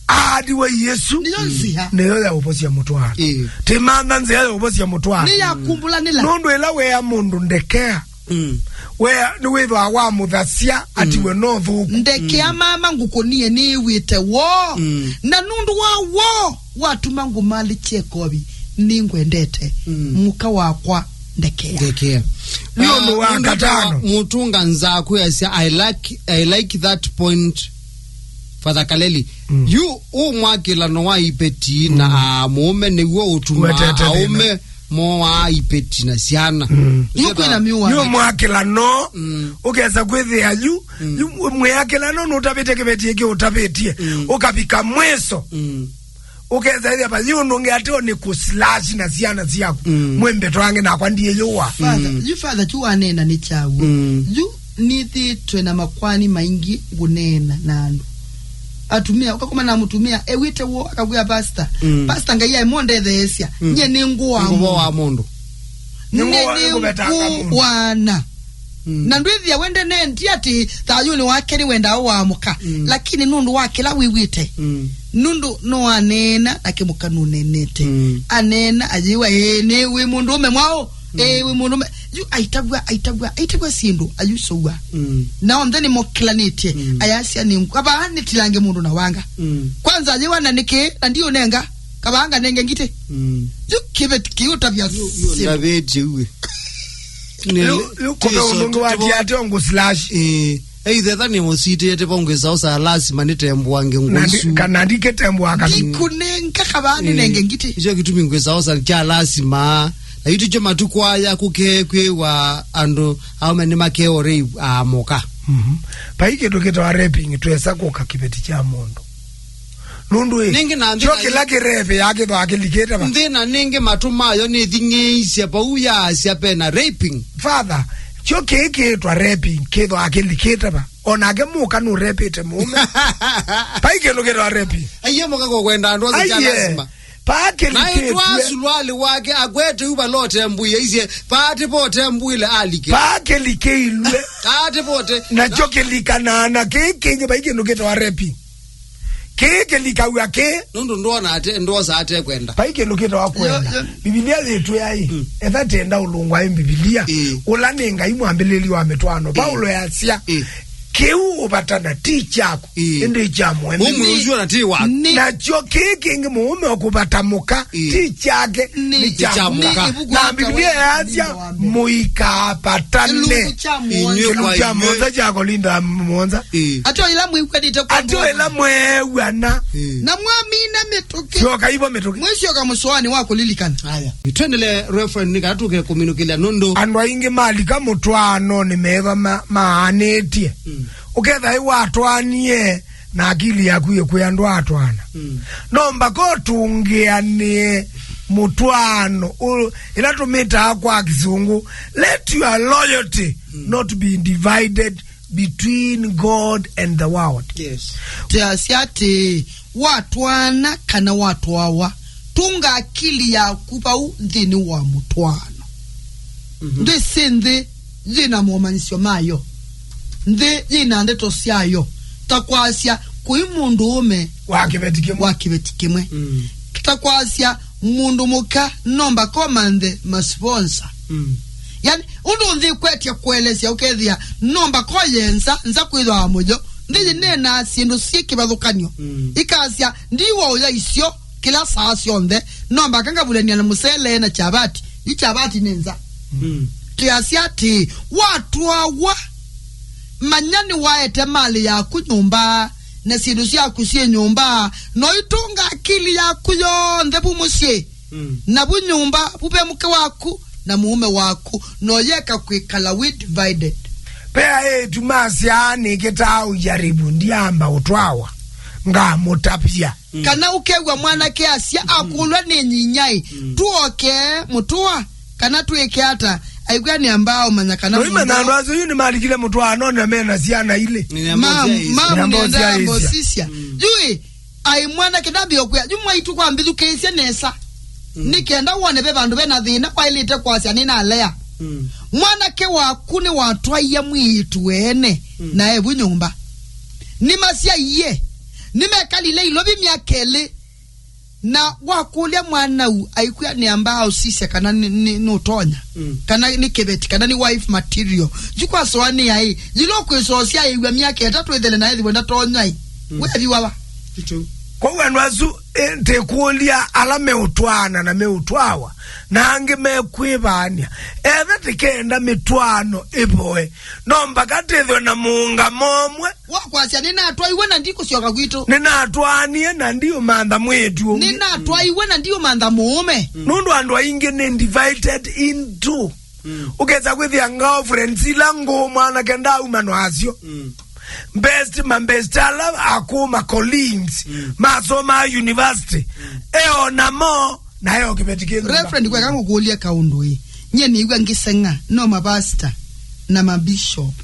Hard way Yesu. Nĩyo nzĩa. Nĩyo ya ũvosya mũtwaano. Eh. Tĩmantha nzĩa ya ũvosya mũtwaano. Nĩ ya kumbũlanĩla. Nũndũ ĩla wea mũndũ ndekea. Mm. We nĩwĩthwa wamũthasya ati, mm, we no thũku. Ndekea, mm, mama ngũkũnie nĩw'ĩte woo. Mm. Na nũndũ wa woo watuma ngũmalĩkye ĩkovi. Nĩngwendete. Mm. Mũka wakwa ndekea. Ndekea. Nĩ ũndũ wa katano. Mũtunga nza kwĩasya, I like, I like that point, Father Kaleli. Mm. Yu ũmwakĩlano wa ipeti na, mm, a, mũũme nĩw'o ũtumaa wetete thĩna. Aũme moaa ipeti na syana. Mm. Yu kwĩna myũa. Yu mwakĩlano, mm, ũkesa kwĩthĩa yu, mm, yu mwĩakĩlano nũtavĩte kĩveti kĩu ũtavĩtie, mm, ũkavika mwiso. Mm. Ũkesa ĩthĩa va yu ũndũ ũngĩ ateo nĩ kũslash na syana syaku. Mm. Mwĩmbe twange nakwa ndiĩ yũa. Father, mm, yu Father tu wanena nĩ kyaũ. Mm. Yu nĩthĩtwe na makwani maingĩ ngũneena na andũ. Atumĩa, ũkakoma na mũtumĩa, ewĩte woo, akakwĩa pastor. Mm. Pastor, Ngai aĩ mondetheesya. Mm. Nyie nĩ ngũa mũndũ. Nĩ ngũa, nĩ ngũvetanga mũndũ. Nĩ ngũana. Mm. Na ndwĩthĩa wende nendi ati thayũnĩ wake nĩwendaa ũamũka. Mm. Lakini nũndũ wa kĩla wĩw'ĩte. Mm. Nũndũ no aneena, nake mũka nũneenete. Mm. Aneena, ayĩwa, "Ĩĩ, nĩ wĩ mũndũũme mwaũ?" Mm. Ĩĩ, wĩ mũndũũme. Yu aitavw'a, aitavw'a, aitavw'a syĩndũ, ayusũw'a. Mm. Na onthe nĩmokĩlanĩtye, mm, ayasya nĩ ngũ-, kavaa nĩtilange mũndũ na wanga. Mm. Kwanza ayĩwa na nĩkĩ, na ndiũnenga, kavaa nganenge ngitĩ. Mm. Yu kĩveti kĩũtavya. Yu, yu syĩndũ. Ndavĩtye uwe. Yu, yu kũve ũndũ ũngĩ watia ate ngũ slash. Ĩĩ. Either nĩ mũsitĩte vo ngwĩsa osa lasima nĩtembũange ngũ isu. Kana ndikĩtembũa katu. Ndikũnenga kavaa nĩnenge ngitĩ. Icio kĩtumi ngwĩsa osa kya lasima. Na yu tikyo matukũ aya kũke kwĩwa andũ aũme nĩmakeore amũka. Mhm. Vai kĩndũ kĩtawa raping twesa kũka kĩveti kya mũndũ. Nũndũ ĩ, nĩngĩ na nthĩ kyo na kĩla kĩrepe ya kĩthwa kĩlikĩte va. Nthĩ na nĩngĩ matũ mayo nĩthing'ĩĩisye vau yaasya vena raping. Father, kyo kĩĩ kĩĩtwa raping kĩthwa kĩlikĩte va. O nake mũka nũrepĩte mũũme. Vai kĩndũ kĩtawa raping. Aiye mũka kũkwenda andũ asu kya lasima. Paa kĩlikĩtw'e. Naitwa sulwali wake akwete uva lote mbuya isye, paati pote mbuile alike. Paa kĩlikĩilw'e. Paati pote. Nakyo kĩlikanaa na kĩĩ kĩngĩ vai kĩndũ kĩtawa raping. Kĩĩ kĩlikaw'a kĩ. Nũndũ ndwona ate, ndwosa ate kwenda. Vai kĩndũ kĩtawa kwenda. Yo, yo. Bibilia yĩtwĩa ĩ, mm, etha tenda ũlũngwa ĩ Bibilia. Ĩ. Ũla nĩ Ngai mwambĩlĩli wa mĩtwaano. Ĩ. Paulo yasya, ĩ, kĩu ũvatana ti kyaku, ĩ, ĩndĩ kya mwene. Ũmwe ũcio na ti waku. Nĩ. Nakyo kĩĩ kĩngĩ mũũme ũkũvata mũka, ĩ, ti kyake, nĩ, nĩ kya mũka. Nĩ kya mũka. Na Bibilia yasya, mũikaapatane. Kĩlungu kya mũonza. Kĩlungu kya mũonza kya Kolinda mũonza. Ĩ. Ateo ĩla mwĩw'anĩte kwa. Ateo ĩla mweew'ana. Ĩ. Na mwamina mĩtũkĩ. Syoka ivo mĩtũkĩ. Mwĩsyoka mũsoanĩ wa kũlilikana. Aya. Twendelee, Reverend, nĩ kana tũke kũminũkĩlya nũndũ. Andũ aingĩ malika mũtwaanonĩ meethwa ma-, maanĩtye. Mm. Ũkethĩa ĩ watwaanie na akili yaku yĩkwĩa ndwatwaana. Mm. No mbaka ũtũngĩanĩe mũtwaano ũ-, ĩla tũmĩtaa kwa Kĩsũngũ, let your loyalty, mm, not be divided between God and the world. Yes. Tĩasya atĩĩ, watwaana kana watwawa, tũnga akili yaku vau nthĩnĩ wa mũtwaano. Mhm. Nthĩ syĩ nthĩ yĩ na momanyĩsyo mayo. Nthĩ yĩ na ndeto syayo. Ta kwasya, kũi mũndũũme wa kĩveti kĩmwe. Wa kĩveti kĩmwe. Mm. Ta kwasya, mũndũ mũka no mbaka ũmanthe masponsa. Mm. Yani, ũndũ nthĩ kwetya kũelesya ũkethĩa, no mbaka ũye nza, nza kwĩthwa mũyo. Nthĩ yĩneenaa syĩndũ syĩ kĩvathũkany'o. Mm. Ikasya, ndiwa ũya isyo, kĩla saa syonthe, no mbaka ngavulany'a na mũsele na kyavati. Yu kyavati nĩ nza. Mm. Tĩasya atĩĩ, watwawa Manya nĩwaete malĩ yaku nyũmba, na syĩndũ syaku syĩ nyũmba, no itũnga akili yaku yonthe vu mũsyĩ. Mm. Na vu nyũmba, vu ve mũke waku, na mũũme waku, no yeka kwĩkala wĩ divided. Ve aĩtu masyaa nĩkĩtaa ũjaribu, ndiamba ũtwawa, ngamũtavya. Mm. Kana ũkew'a mwanake asya, mm, akũlwa nĩ nyinyai, mm, tuoke mũtũa, kana twĩke ata, aikw'a nĩ ambaa ũmanya kana noimanya mũndũ andũ asu yu nĩmalikile mũtwaanonĩ na mena syana ilĩ. Nĩ ambao mam-, syaisya. Mamu nĩ ambao nenda syaisya. Ambosisya. Mm. Yui, ai mwanake ndambĩe kwĩa, yu mwaitu kwa mbithukĩĩsye nesa. Mm. Nĩ kenda wone ve vandũ vena thĩna, waĩlĩte kwasya nĩnalea. Mm. Mwanake waku nĩwatwaie mwĩĩtu wene, mm, na evu nyũmba. Nĩmasyaie, nĩmekalile ilovi myaka ĩlĩ. Na wakũlya mwanau aikwĩa nĩ ambaa ũsisya kana nĩ, nĩ, nũtonya, mm, kana nĩ kĩveti, kana nĩ wife material. Yu kwasoanĩa ĩ, yĩla ũkwĩsosya ĩw'a myaka ĩtatũ ĩthele na ethĩwe ndatonya ĩ, mm, wethi wawa. Kĩtu. Kwoou andũ asu, ĩ, ndĩkũlya ala meũtwaana na meũtwawa, na angĩ mekwĩvaany'a. Etha tĩkenda mĩtwaano ĩvoe, no mbaka tĩthwe na mũũngamo ũmwe. Wakwasya, "Nĩnatwaiwe na ndikũsyoka kwitũ." Nĩnatwaanie na ndiũmantha mwĩĩtu ũngĩ. Nĩnatwaiwe na ndiũmantha mũũme. Mm. Nũndũ andũ aingĩ nĩ divided in two. Mm. Ũkesa kwĩthĩa girlfriends ila ngũũ mwanake ndauma nasyo. Mm. Best, ma best ala akũũ ma colleagues, mm, masomaa university. Mm. Eo namo, na eo kĩveti kĩngĩ. Reverend, kweka ngũkũlya kaũndũ ĩ. Nyie nĩw'a ngĩseng'a, no mapasta na mabishop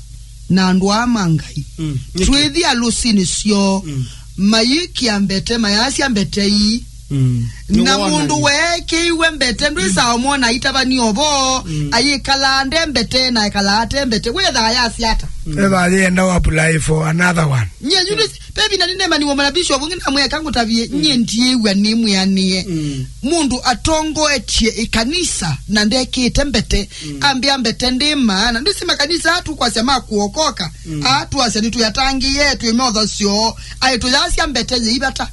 na andũ aa ma Ngai. Mm, nĩkĩ? Twĩthi alũsinĩ syoo, mm, mayĩkĩa mbete, mayasya mbete ii. Mm. Na mũndũ weekĩiwe mbete, ndwĩsaa ũmwona aitavania ũvoo, mm, ayĩkalaa nde mbete, na ekalaa ate mbete. Wĩthaa yasya ata? Mm. Ethĩwa yĩenda apply for another one. Nyie, yu nĩ, Pevi na nĩnemaniwe mwana bishop ũngĩ namwĩa, "Eka ngũtavye, mm, nyie ndiĩw'a nĩ mwĩanĩe." Mm. Mũndũ atongoetye ĩkanisa na ndekĩte mbete, mm, ambĩa mbete ndĩ maana. Ndũsi makanisa aa tũkwasya ma kũokoka, mm, aa twasya nĩtũyatangĩĩe, twĩmotha syoo, aĩ tũyasya mbete yĩivata.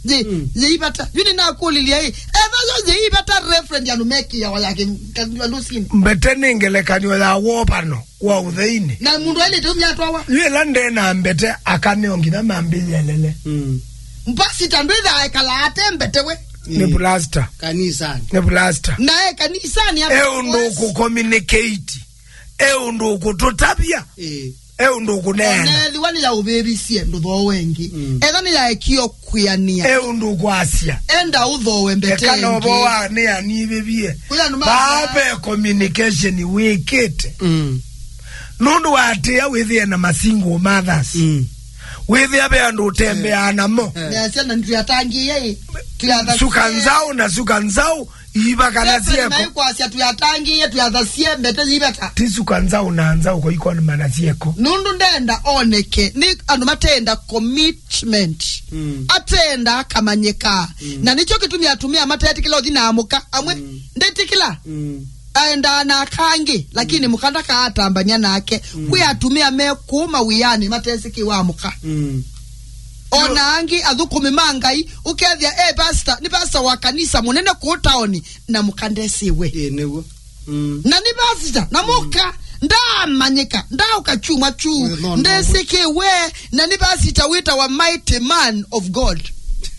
Yĩ, mm, yĩivata. Yu nĩnakũlilye ĩ, etha yo yĩivata, Reverend, andũ mekĩawa ya kĩ-, ka-, andũ sini. Mbete nĩ ngelekany'o ya wovano wa ũtheinĩ. Na mũndũ ailĩte umya atwawa. Yu ĩla ndena mbete, aka nĩo nginya mambĩĩe lele. Mm. Pastor ndwĩthaa ekala ate mbete we. Nĩ, mm, plaster. Kanisani. Nĩ plaster. Na e kanisani. E ũndũ ũkũcommunicate. E ũndũ ũkũtũtavya. Ĩĩ. E ũndũ ũkũneena. Ona ethĩwa nĩ ya ũvĩvisye ndũthooe ĩngĩ. Mm. Etha nĩ ya ekio kwĩanĩa. E ũndũ ũkwasya. Enda ũthooe mbete ĩngĩ. Eka novo wa nĩ anivĩvie. Kũya nũma- Vaa ve communication wĩkĩte. Mm. Nũndũ watĩa wĩthĩe na ma single mothers. Mm. Wĩthĩa ve andũ ũtembeaa namo. Eh. Nĩasya na nĩtũyatangĩĩe ĩ. Tũyatha- Suka nzaũ na suka nzaũ, iiva kana syeko. Maikwasya tũyatangĩĩe, tũyathasie mbete yĩivata. Ti suka nzaũ na nzaũ koikoni mana syeko. Nũndũ ndenda oneke, nĩ andũ matenda commitment. Mm. Atenda akamanyĩka. Mm. Na nĩkyo kĩtumi atumĩa matetĩkĩla ũthi na amũka. Amwe, mm, ndetĩkĩla. Mm. Aendaa na aka angĩ, lakini, mm, mũka ndakaatambany'a nake. Mm. Kwĩ atumĩa me kũũ mawĩanĩ matesĩkĩwa amũka. Mm. O na angĩ athũkũmi ma Ngai, ũkethĩa e pastor, nĩ pastor wa kanisa mũnene kũũ taoni, na mũka ndesĩwe. Ĩĩ, nĩw'o. Mm. Na nĩ pastor, na mũka, mm, ndaamanyĩka, ndaũka kyumwa kyu, ĩĩ, no, no, ndesĩkĩwe, na nĩ pastor wĩtawa mighty man of God.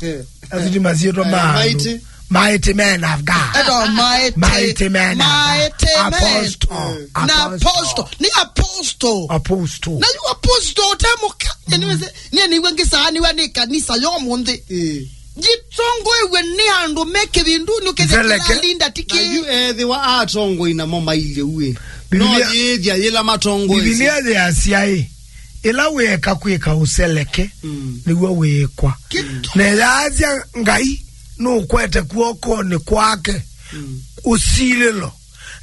Eh. Asu ti masyĩtwa ma andũ. Mighty. Mighty man of God. Etawa mighty. Mighty man of God. Mighty man. Apostle. Eh. Na apostle. Apostle. Nĩ apostle. Apostle. Na yu apostle ũte mũka. Mm. Anyway, nĩnĩw'a ngĩsaanĩwa nĩ kanisa yo mũnthĩ. Eh. Njitongoew'e nĩ andũ me kĩvindunĩ ũkethĩa kĩla linda ti kĩ. Na yu ethĩwa atongoi namo mailye uĩ. No Biblia, yĩthya yĩla matongoesye. Biblia yĩasya ĩ, ĩla wĩeka kwĩka ũseleke, mm, nĩw'o wĩĩkwa. Kĩto. Na yaasya Ngai nũkwete kw'okonĩ kwake, mm, ũsilĩlo,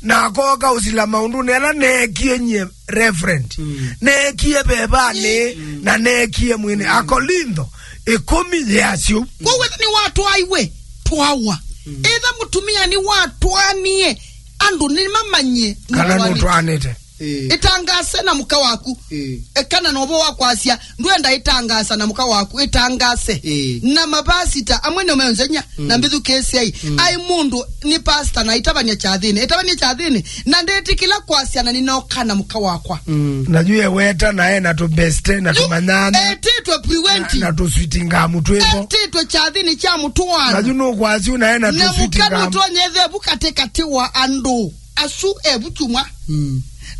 na akooka ũsila maũndũnĩ ala neekie nyie Reverend, mm, neekie vevanĩ, mm, na neekie mwĩnĩ. Mm. Akolintho ĩkũmi yĩasya ũu. Kwoou ethĩwa nĩwatwaiwe, twawa. Mm. Ethĩwa mũtumĩa nĩwatwaanie, andũ nĩmamanyie kana nũtwaanĩte. Nũtwaanĩte. Ĩĩ. Ĩtangase na mũka waku. Ĩĩ. Eka na novo wa kwasya, ndwenda ĩtangasa na mũka waku, ĩtangase. Ĩĩ. Na mavasita, amwe nĩ meonzenya, na mbĩthukĩĩsyai. Ai mũndũ nĩ pastor na ĩtavany'a kyathĩnĩ. Ĩtavany'a kyathĩnĩ, na ndĩtĩkĩla kwasya na nĩnoka na mũka wakwa. Na yu eweta na ena tũbeste na tũmanyana. Etĩtwe priwenti. Na, na tũswitingamu twĩvo. Etĩtwe kyathĩnĩ kya mũtũano. Na yu nũkwasya na ena tũswitingamu. Na mũka nũtonyethe vu katĩkatĩ wa andũ asu evutumwa.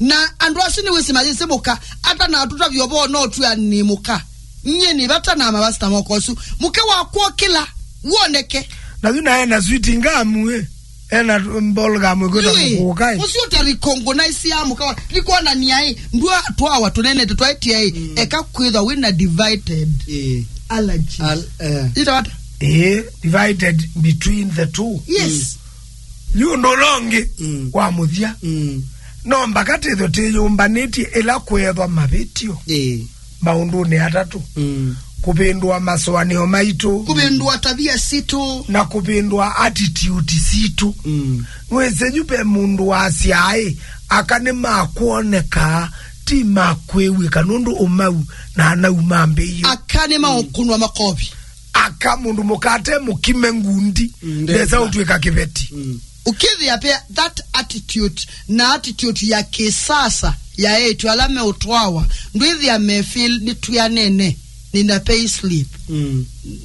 Na andũ asu nĩwĩsĩ mayĩsĩ mũka, ata na atũtavya ũvoo no twĩa nĩ mũka. Nyie nĩ vata na mavasita moko asu. Mũke wakwa ũkĩla, woneke. Na yu nae na switi ngamu, eh. Ena mbol ngamu ĩkwĩta mũkũũka, eh. Ũsu ũta recognize ya mũka wa, nĩkwonania, eh, ndwa twawa tũnenete twaĩtia, eh. Eka kwĩthwa wĩna divided allergies. Al-, eh. Ita wata? Eh, divided between the two. Yes. Yu ũndũ ũla ũngĩ wa mũthya. No mbaka twĩthwe twĩyũmbanĩtye ĩla kweethwa mavĩtyo maũndũnĩ atatũ. Kũvĩndũa masũanĩo maitũ. Kũvĩndũa tavia sitũ. Na kũvĩndũa attitude sitũ. Nĩwĩsĩ yu ve mũndũ wasyaa, ĩ, aka nĩmakwoneka, ti makwĩw'ĩka nũndũ ũmau na anau mambĩie. Aka nĩmaũkũnwa makovi. Aka mũndũ mũkate mũkime ngundi, ndesa ũtw'ĩka kĩveti. Ũkĩthĩa pia that attitude na attitude ya kĩsasa ya eĩtu ala meũtwawa, ndwĩthĩa me feel nĩ twĩanene, nĩna pay slip,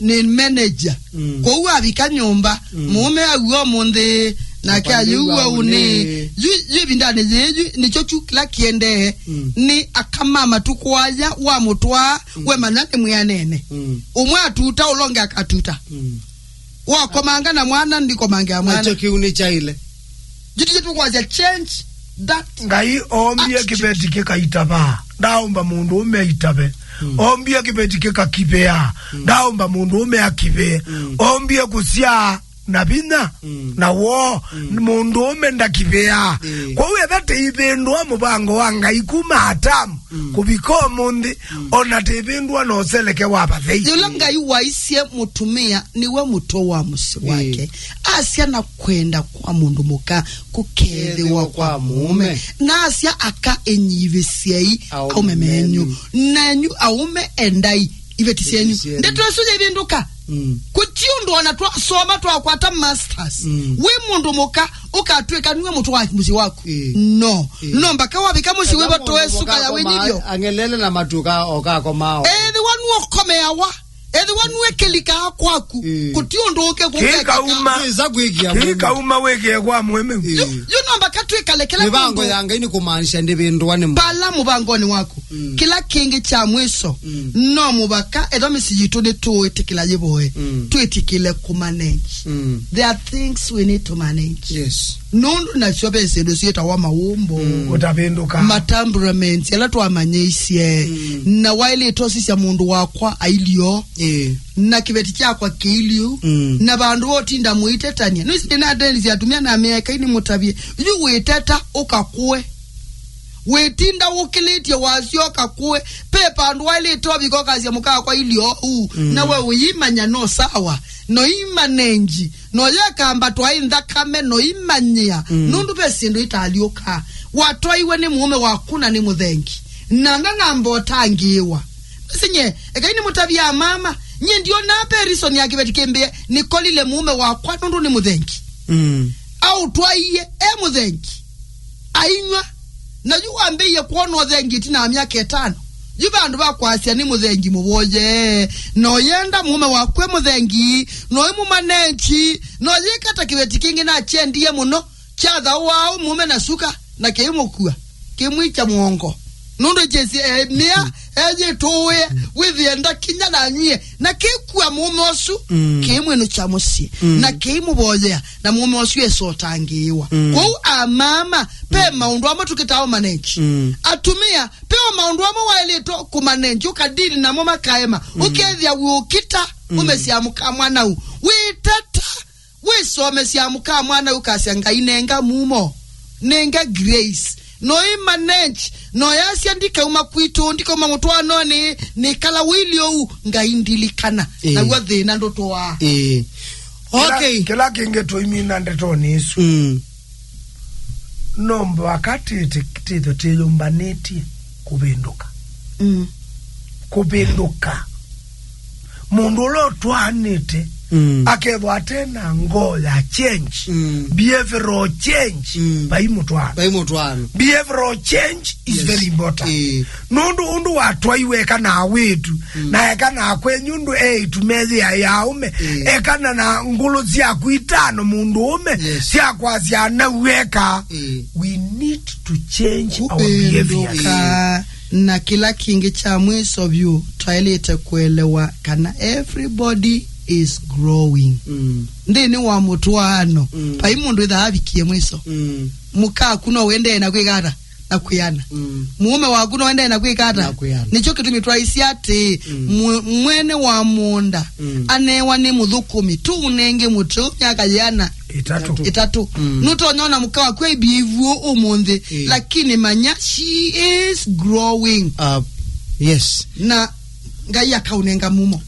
nĩ manager. Kwoou avika nyũmba, mũũme aw'a ũmũnthĩ, nake ayĩw'a ũnĩ. Yu, yu ĩvindanĩ yĩĩ, yu nĩkyo kyu kĩla kĩendee, nĩ aka ma matukũ aya wamũtwaa, we manya nĩ mwĩanene. Ũmwe atuta, ũla ũngĩ akatuta. Wakomanga na mwana, ndikomangĩa mwana. Nakyo kĩu nĩ kyaile. Jitije tukwasya change that. Ngai oombie kĩveti kĩkaitava. Ndaaũmba mũndũ ũme aitave. Oombie kĩveti kĩkakivĩa. Ndaaũmba mũndũ ũme akivĩe. Oombie kũsyaa na vinya na woo. Mũndũ ũme ndakivĩaa. Kwoou etha tĩivĩndũa mũvango wa Ngai kuma Atamu kũvika ũmũnthĩ, ona tĩvĩndũa na ũseleke wa vathei. Yĩla Ngai waisye mũtumĩa nĩwe mũtwe wa mũsyĩ wake, asya na kwenda kwa mũndũ mũka kũkeethĩwa kwa mũũme. Na asya aka, ĩnyivĩsyei aũme menyu, nenyu aũme endai iveti syenyu. Ndeto ĩsu yĩvĩndũka. Kũti ũndũ ona twasoma twakwata masters, wĩ mũndũ mũka ũkatw'ĩka nĩwe mũtwe wa mũsyĩ waku. No. No mbaka wavika mũsyĩ wĩvo toe suka ya wĩnyivyo. Ang'elele na matuka okakoma. Ethĩwa nũkomeawa, ethĩwa nũekĩlikaa kwaku, kũti ũndũ ũke kũkeka. Kĩkauma wĩkĩa kwa mũemeu. Yu, yu no mbaka twĩkale kĩla kĩndũ. Mĩvango ya Ngai nĩ kũmaanisha ndĩvĩndũa nĩ mũndũ. Pala mũvangonĩ waku. Kĩla kĩngĩ kya mwiso, no mũvaka, ethwa mĩsyĩ yitũ nĩtũĩtĩkĩla yĩvoe, twĩtĩkĩle kũmanage. There are things we need to manage. Yes. Nũndũ nasyo ve syĩndũ syĩtawa mawũmbo. Ũtavĩndũka. Matemperaments, ala twamanyĩisye. Na waĩlĩte ũsisya mũndũ wakwa ailyo. Na kĩveti kyakwa kĩilyu. Na vandũ wa ũtinda mũitetania. Nũisi ndĩnatenisya atumia na mĩaka nĩ mũtavye. Yu wĩteta ũkakũe. Wĩtinda ũkĩlĩtye wasyoka kũe, pe vandũ waĩlĩte ũvika ũkasya mũka wakwa ilyo ũu, na we ũyĩmanya no sawa, no imanenji, no yekamba twaĩ nthakame, no imanyĩa, nũndũ ve syĩndũ itaalyũkaa. Watwaiwe nĩ mũũme waku na nĩ mũthengi, na ndanamba ũtangĩĩwa. Sinye, ekai nĩmũtavya mama, nyie ndionaa pe reason ya kĩveti kĩmbĩe, nĩkolile mũũme wakwa nũndũ nĩ mũthengi. Aũtwaie e mũthengi. Ainywa. Na yu wambĩie kwona ũthengi ĩtina wa myaka ĩtano. Yu vandũ va kwasya nĩ mũthengi mũvoye. No yenda mũũme waku e mũthengi. No ĩmũmanenji. No yĩka ta kĩveti kĩngĩ nakyendie mũno. Kyathaũaa mũũme na suka na kĩimũkua. Kĩmwikya mũongo. Nũndũ kyĩsĩ emĩa, eyĩtũũe, wĩthĩe ndakinya na nyie. Na kĩkua mũũme ũsu, kĩimwĩnũkya mũsyĩ. Na kĩimũvoyea. Na mũũme ũsu esotangĩĩwa. Kwoou amama, pe maũndũ amwe tũkĩtaa ũmanenji. Atumĩa, pe o maũndũ amwe waĩlĩtwe kũmanenji, ũkadili namo makaema. Ũkethĩa wĩũkita, ũmesya mũka mwanau. Wĩteta, wĩsomesya mũka mwanau, ũkasya, Ngai, nenga mumo. Nenga grace. No ĩmanenji, no yasya, ndikauma kwitũ, ndikauma mũtwanonĩ, nĩkala wĩlĩ ũu, Ngai ndilikana. Naw'o thĩna ndũtũaa. Ĩĩ. Okay. Kĩla, kĩla kĩngĩ tũimina ndetonĩ isu. Mm. No mũvaka tĩte tĩtho tĩyũmbanĩtye kũvĩndũka. Mm. Kũvĩndũka. Mũndũ ũla ũtwaanĩte, mm, akethwa ate na ngoo ya change, mm, behavioral change, mm, vai mũtwaano. Vai mũtwaano. Behavioral change is, yes, very important. Eh. Nũndũ ũndũ watwaiwe eka na awĩtu, mm, na eka na akwenyu ũndũ eĩtu meyĩaĩa aũme, eh, eka na, na ngũlũ syaku itano mũndũ ũme, yes, sya kwasya nau eka. Eh. We need to change our behaviors. Kũvĩndũka. Na kĩla kĩngĩ kya mwiso vyũ, twaĩlĩte kũelewa kana everybody is growing. Mm. Nthĩnĩ wa mũtwaano, mm, vai mũndũ wĩthaa avikie mwiso. Mm. Mũka waku no ũendee na kwĩka ata? Na kwĩana. Mm. Mũũme waku no ũendee na kwĩka ata? Na kwĩana. Nĩkyo kĩtumi twaisye atĩ, mm, mwe-, mwene wa mũũnda, mm, anewa nĩ mũthũkũmi, tũũnenge mũtĩ ũũ myaka yĩana? Ĩtatũ. Ĩtatũ. Mm. Nũtonya ona mũka waku aibiĩvuo ũmũnthĩ, eh, lakini manya she is growing. Uh, yes. Na Ngai akaũnenga mumo.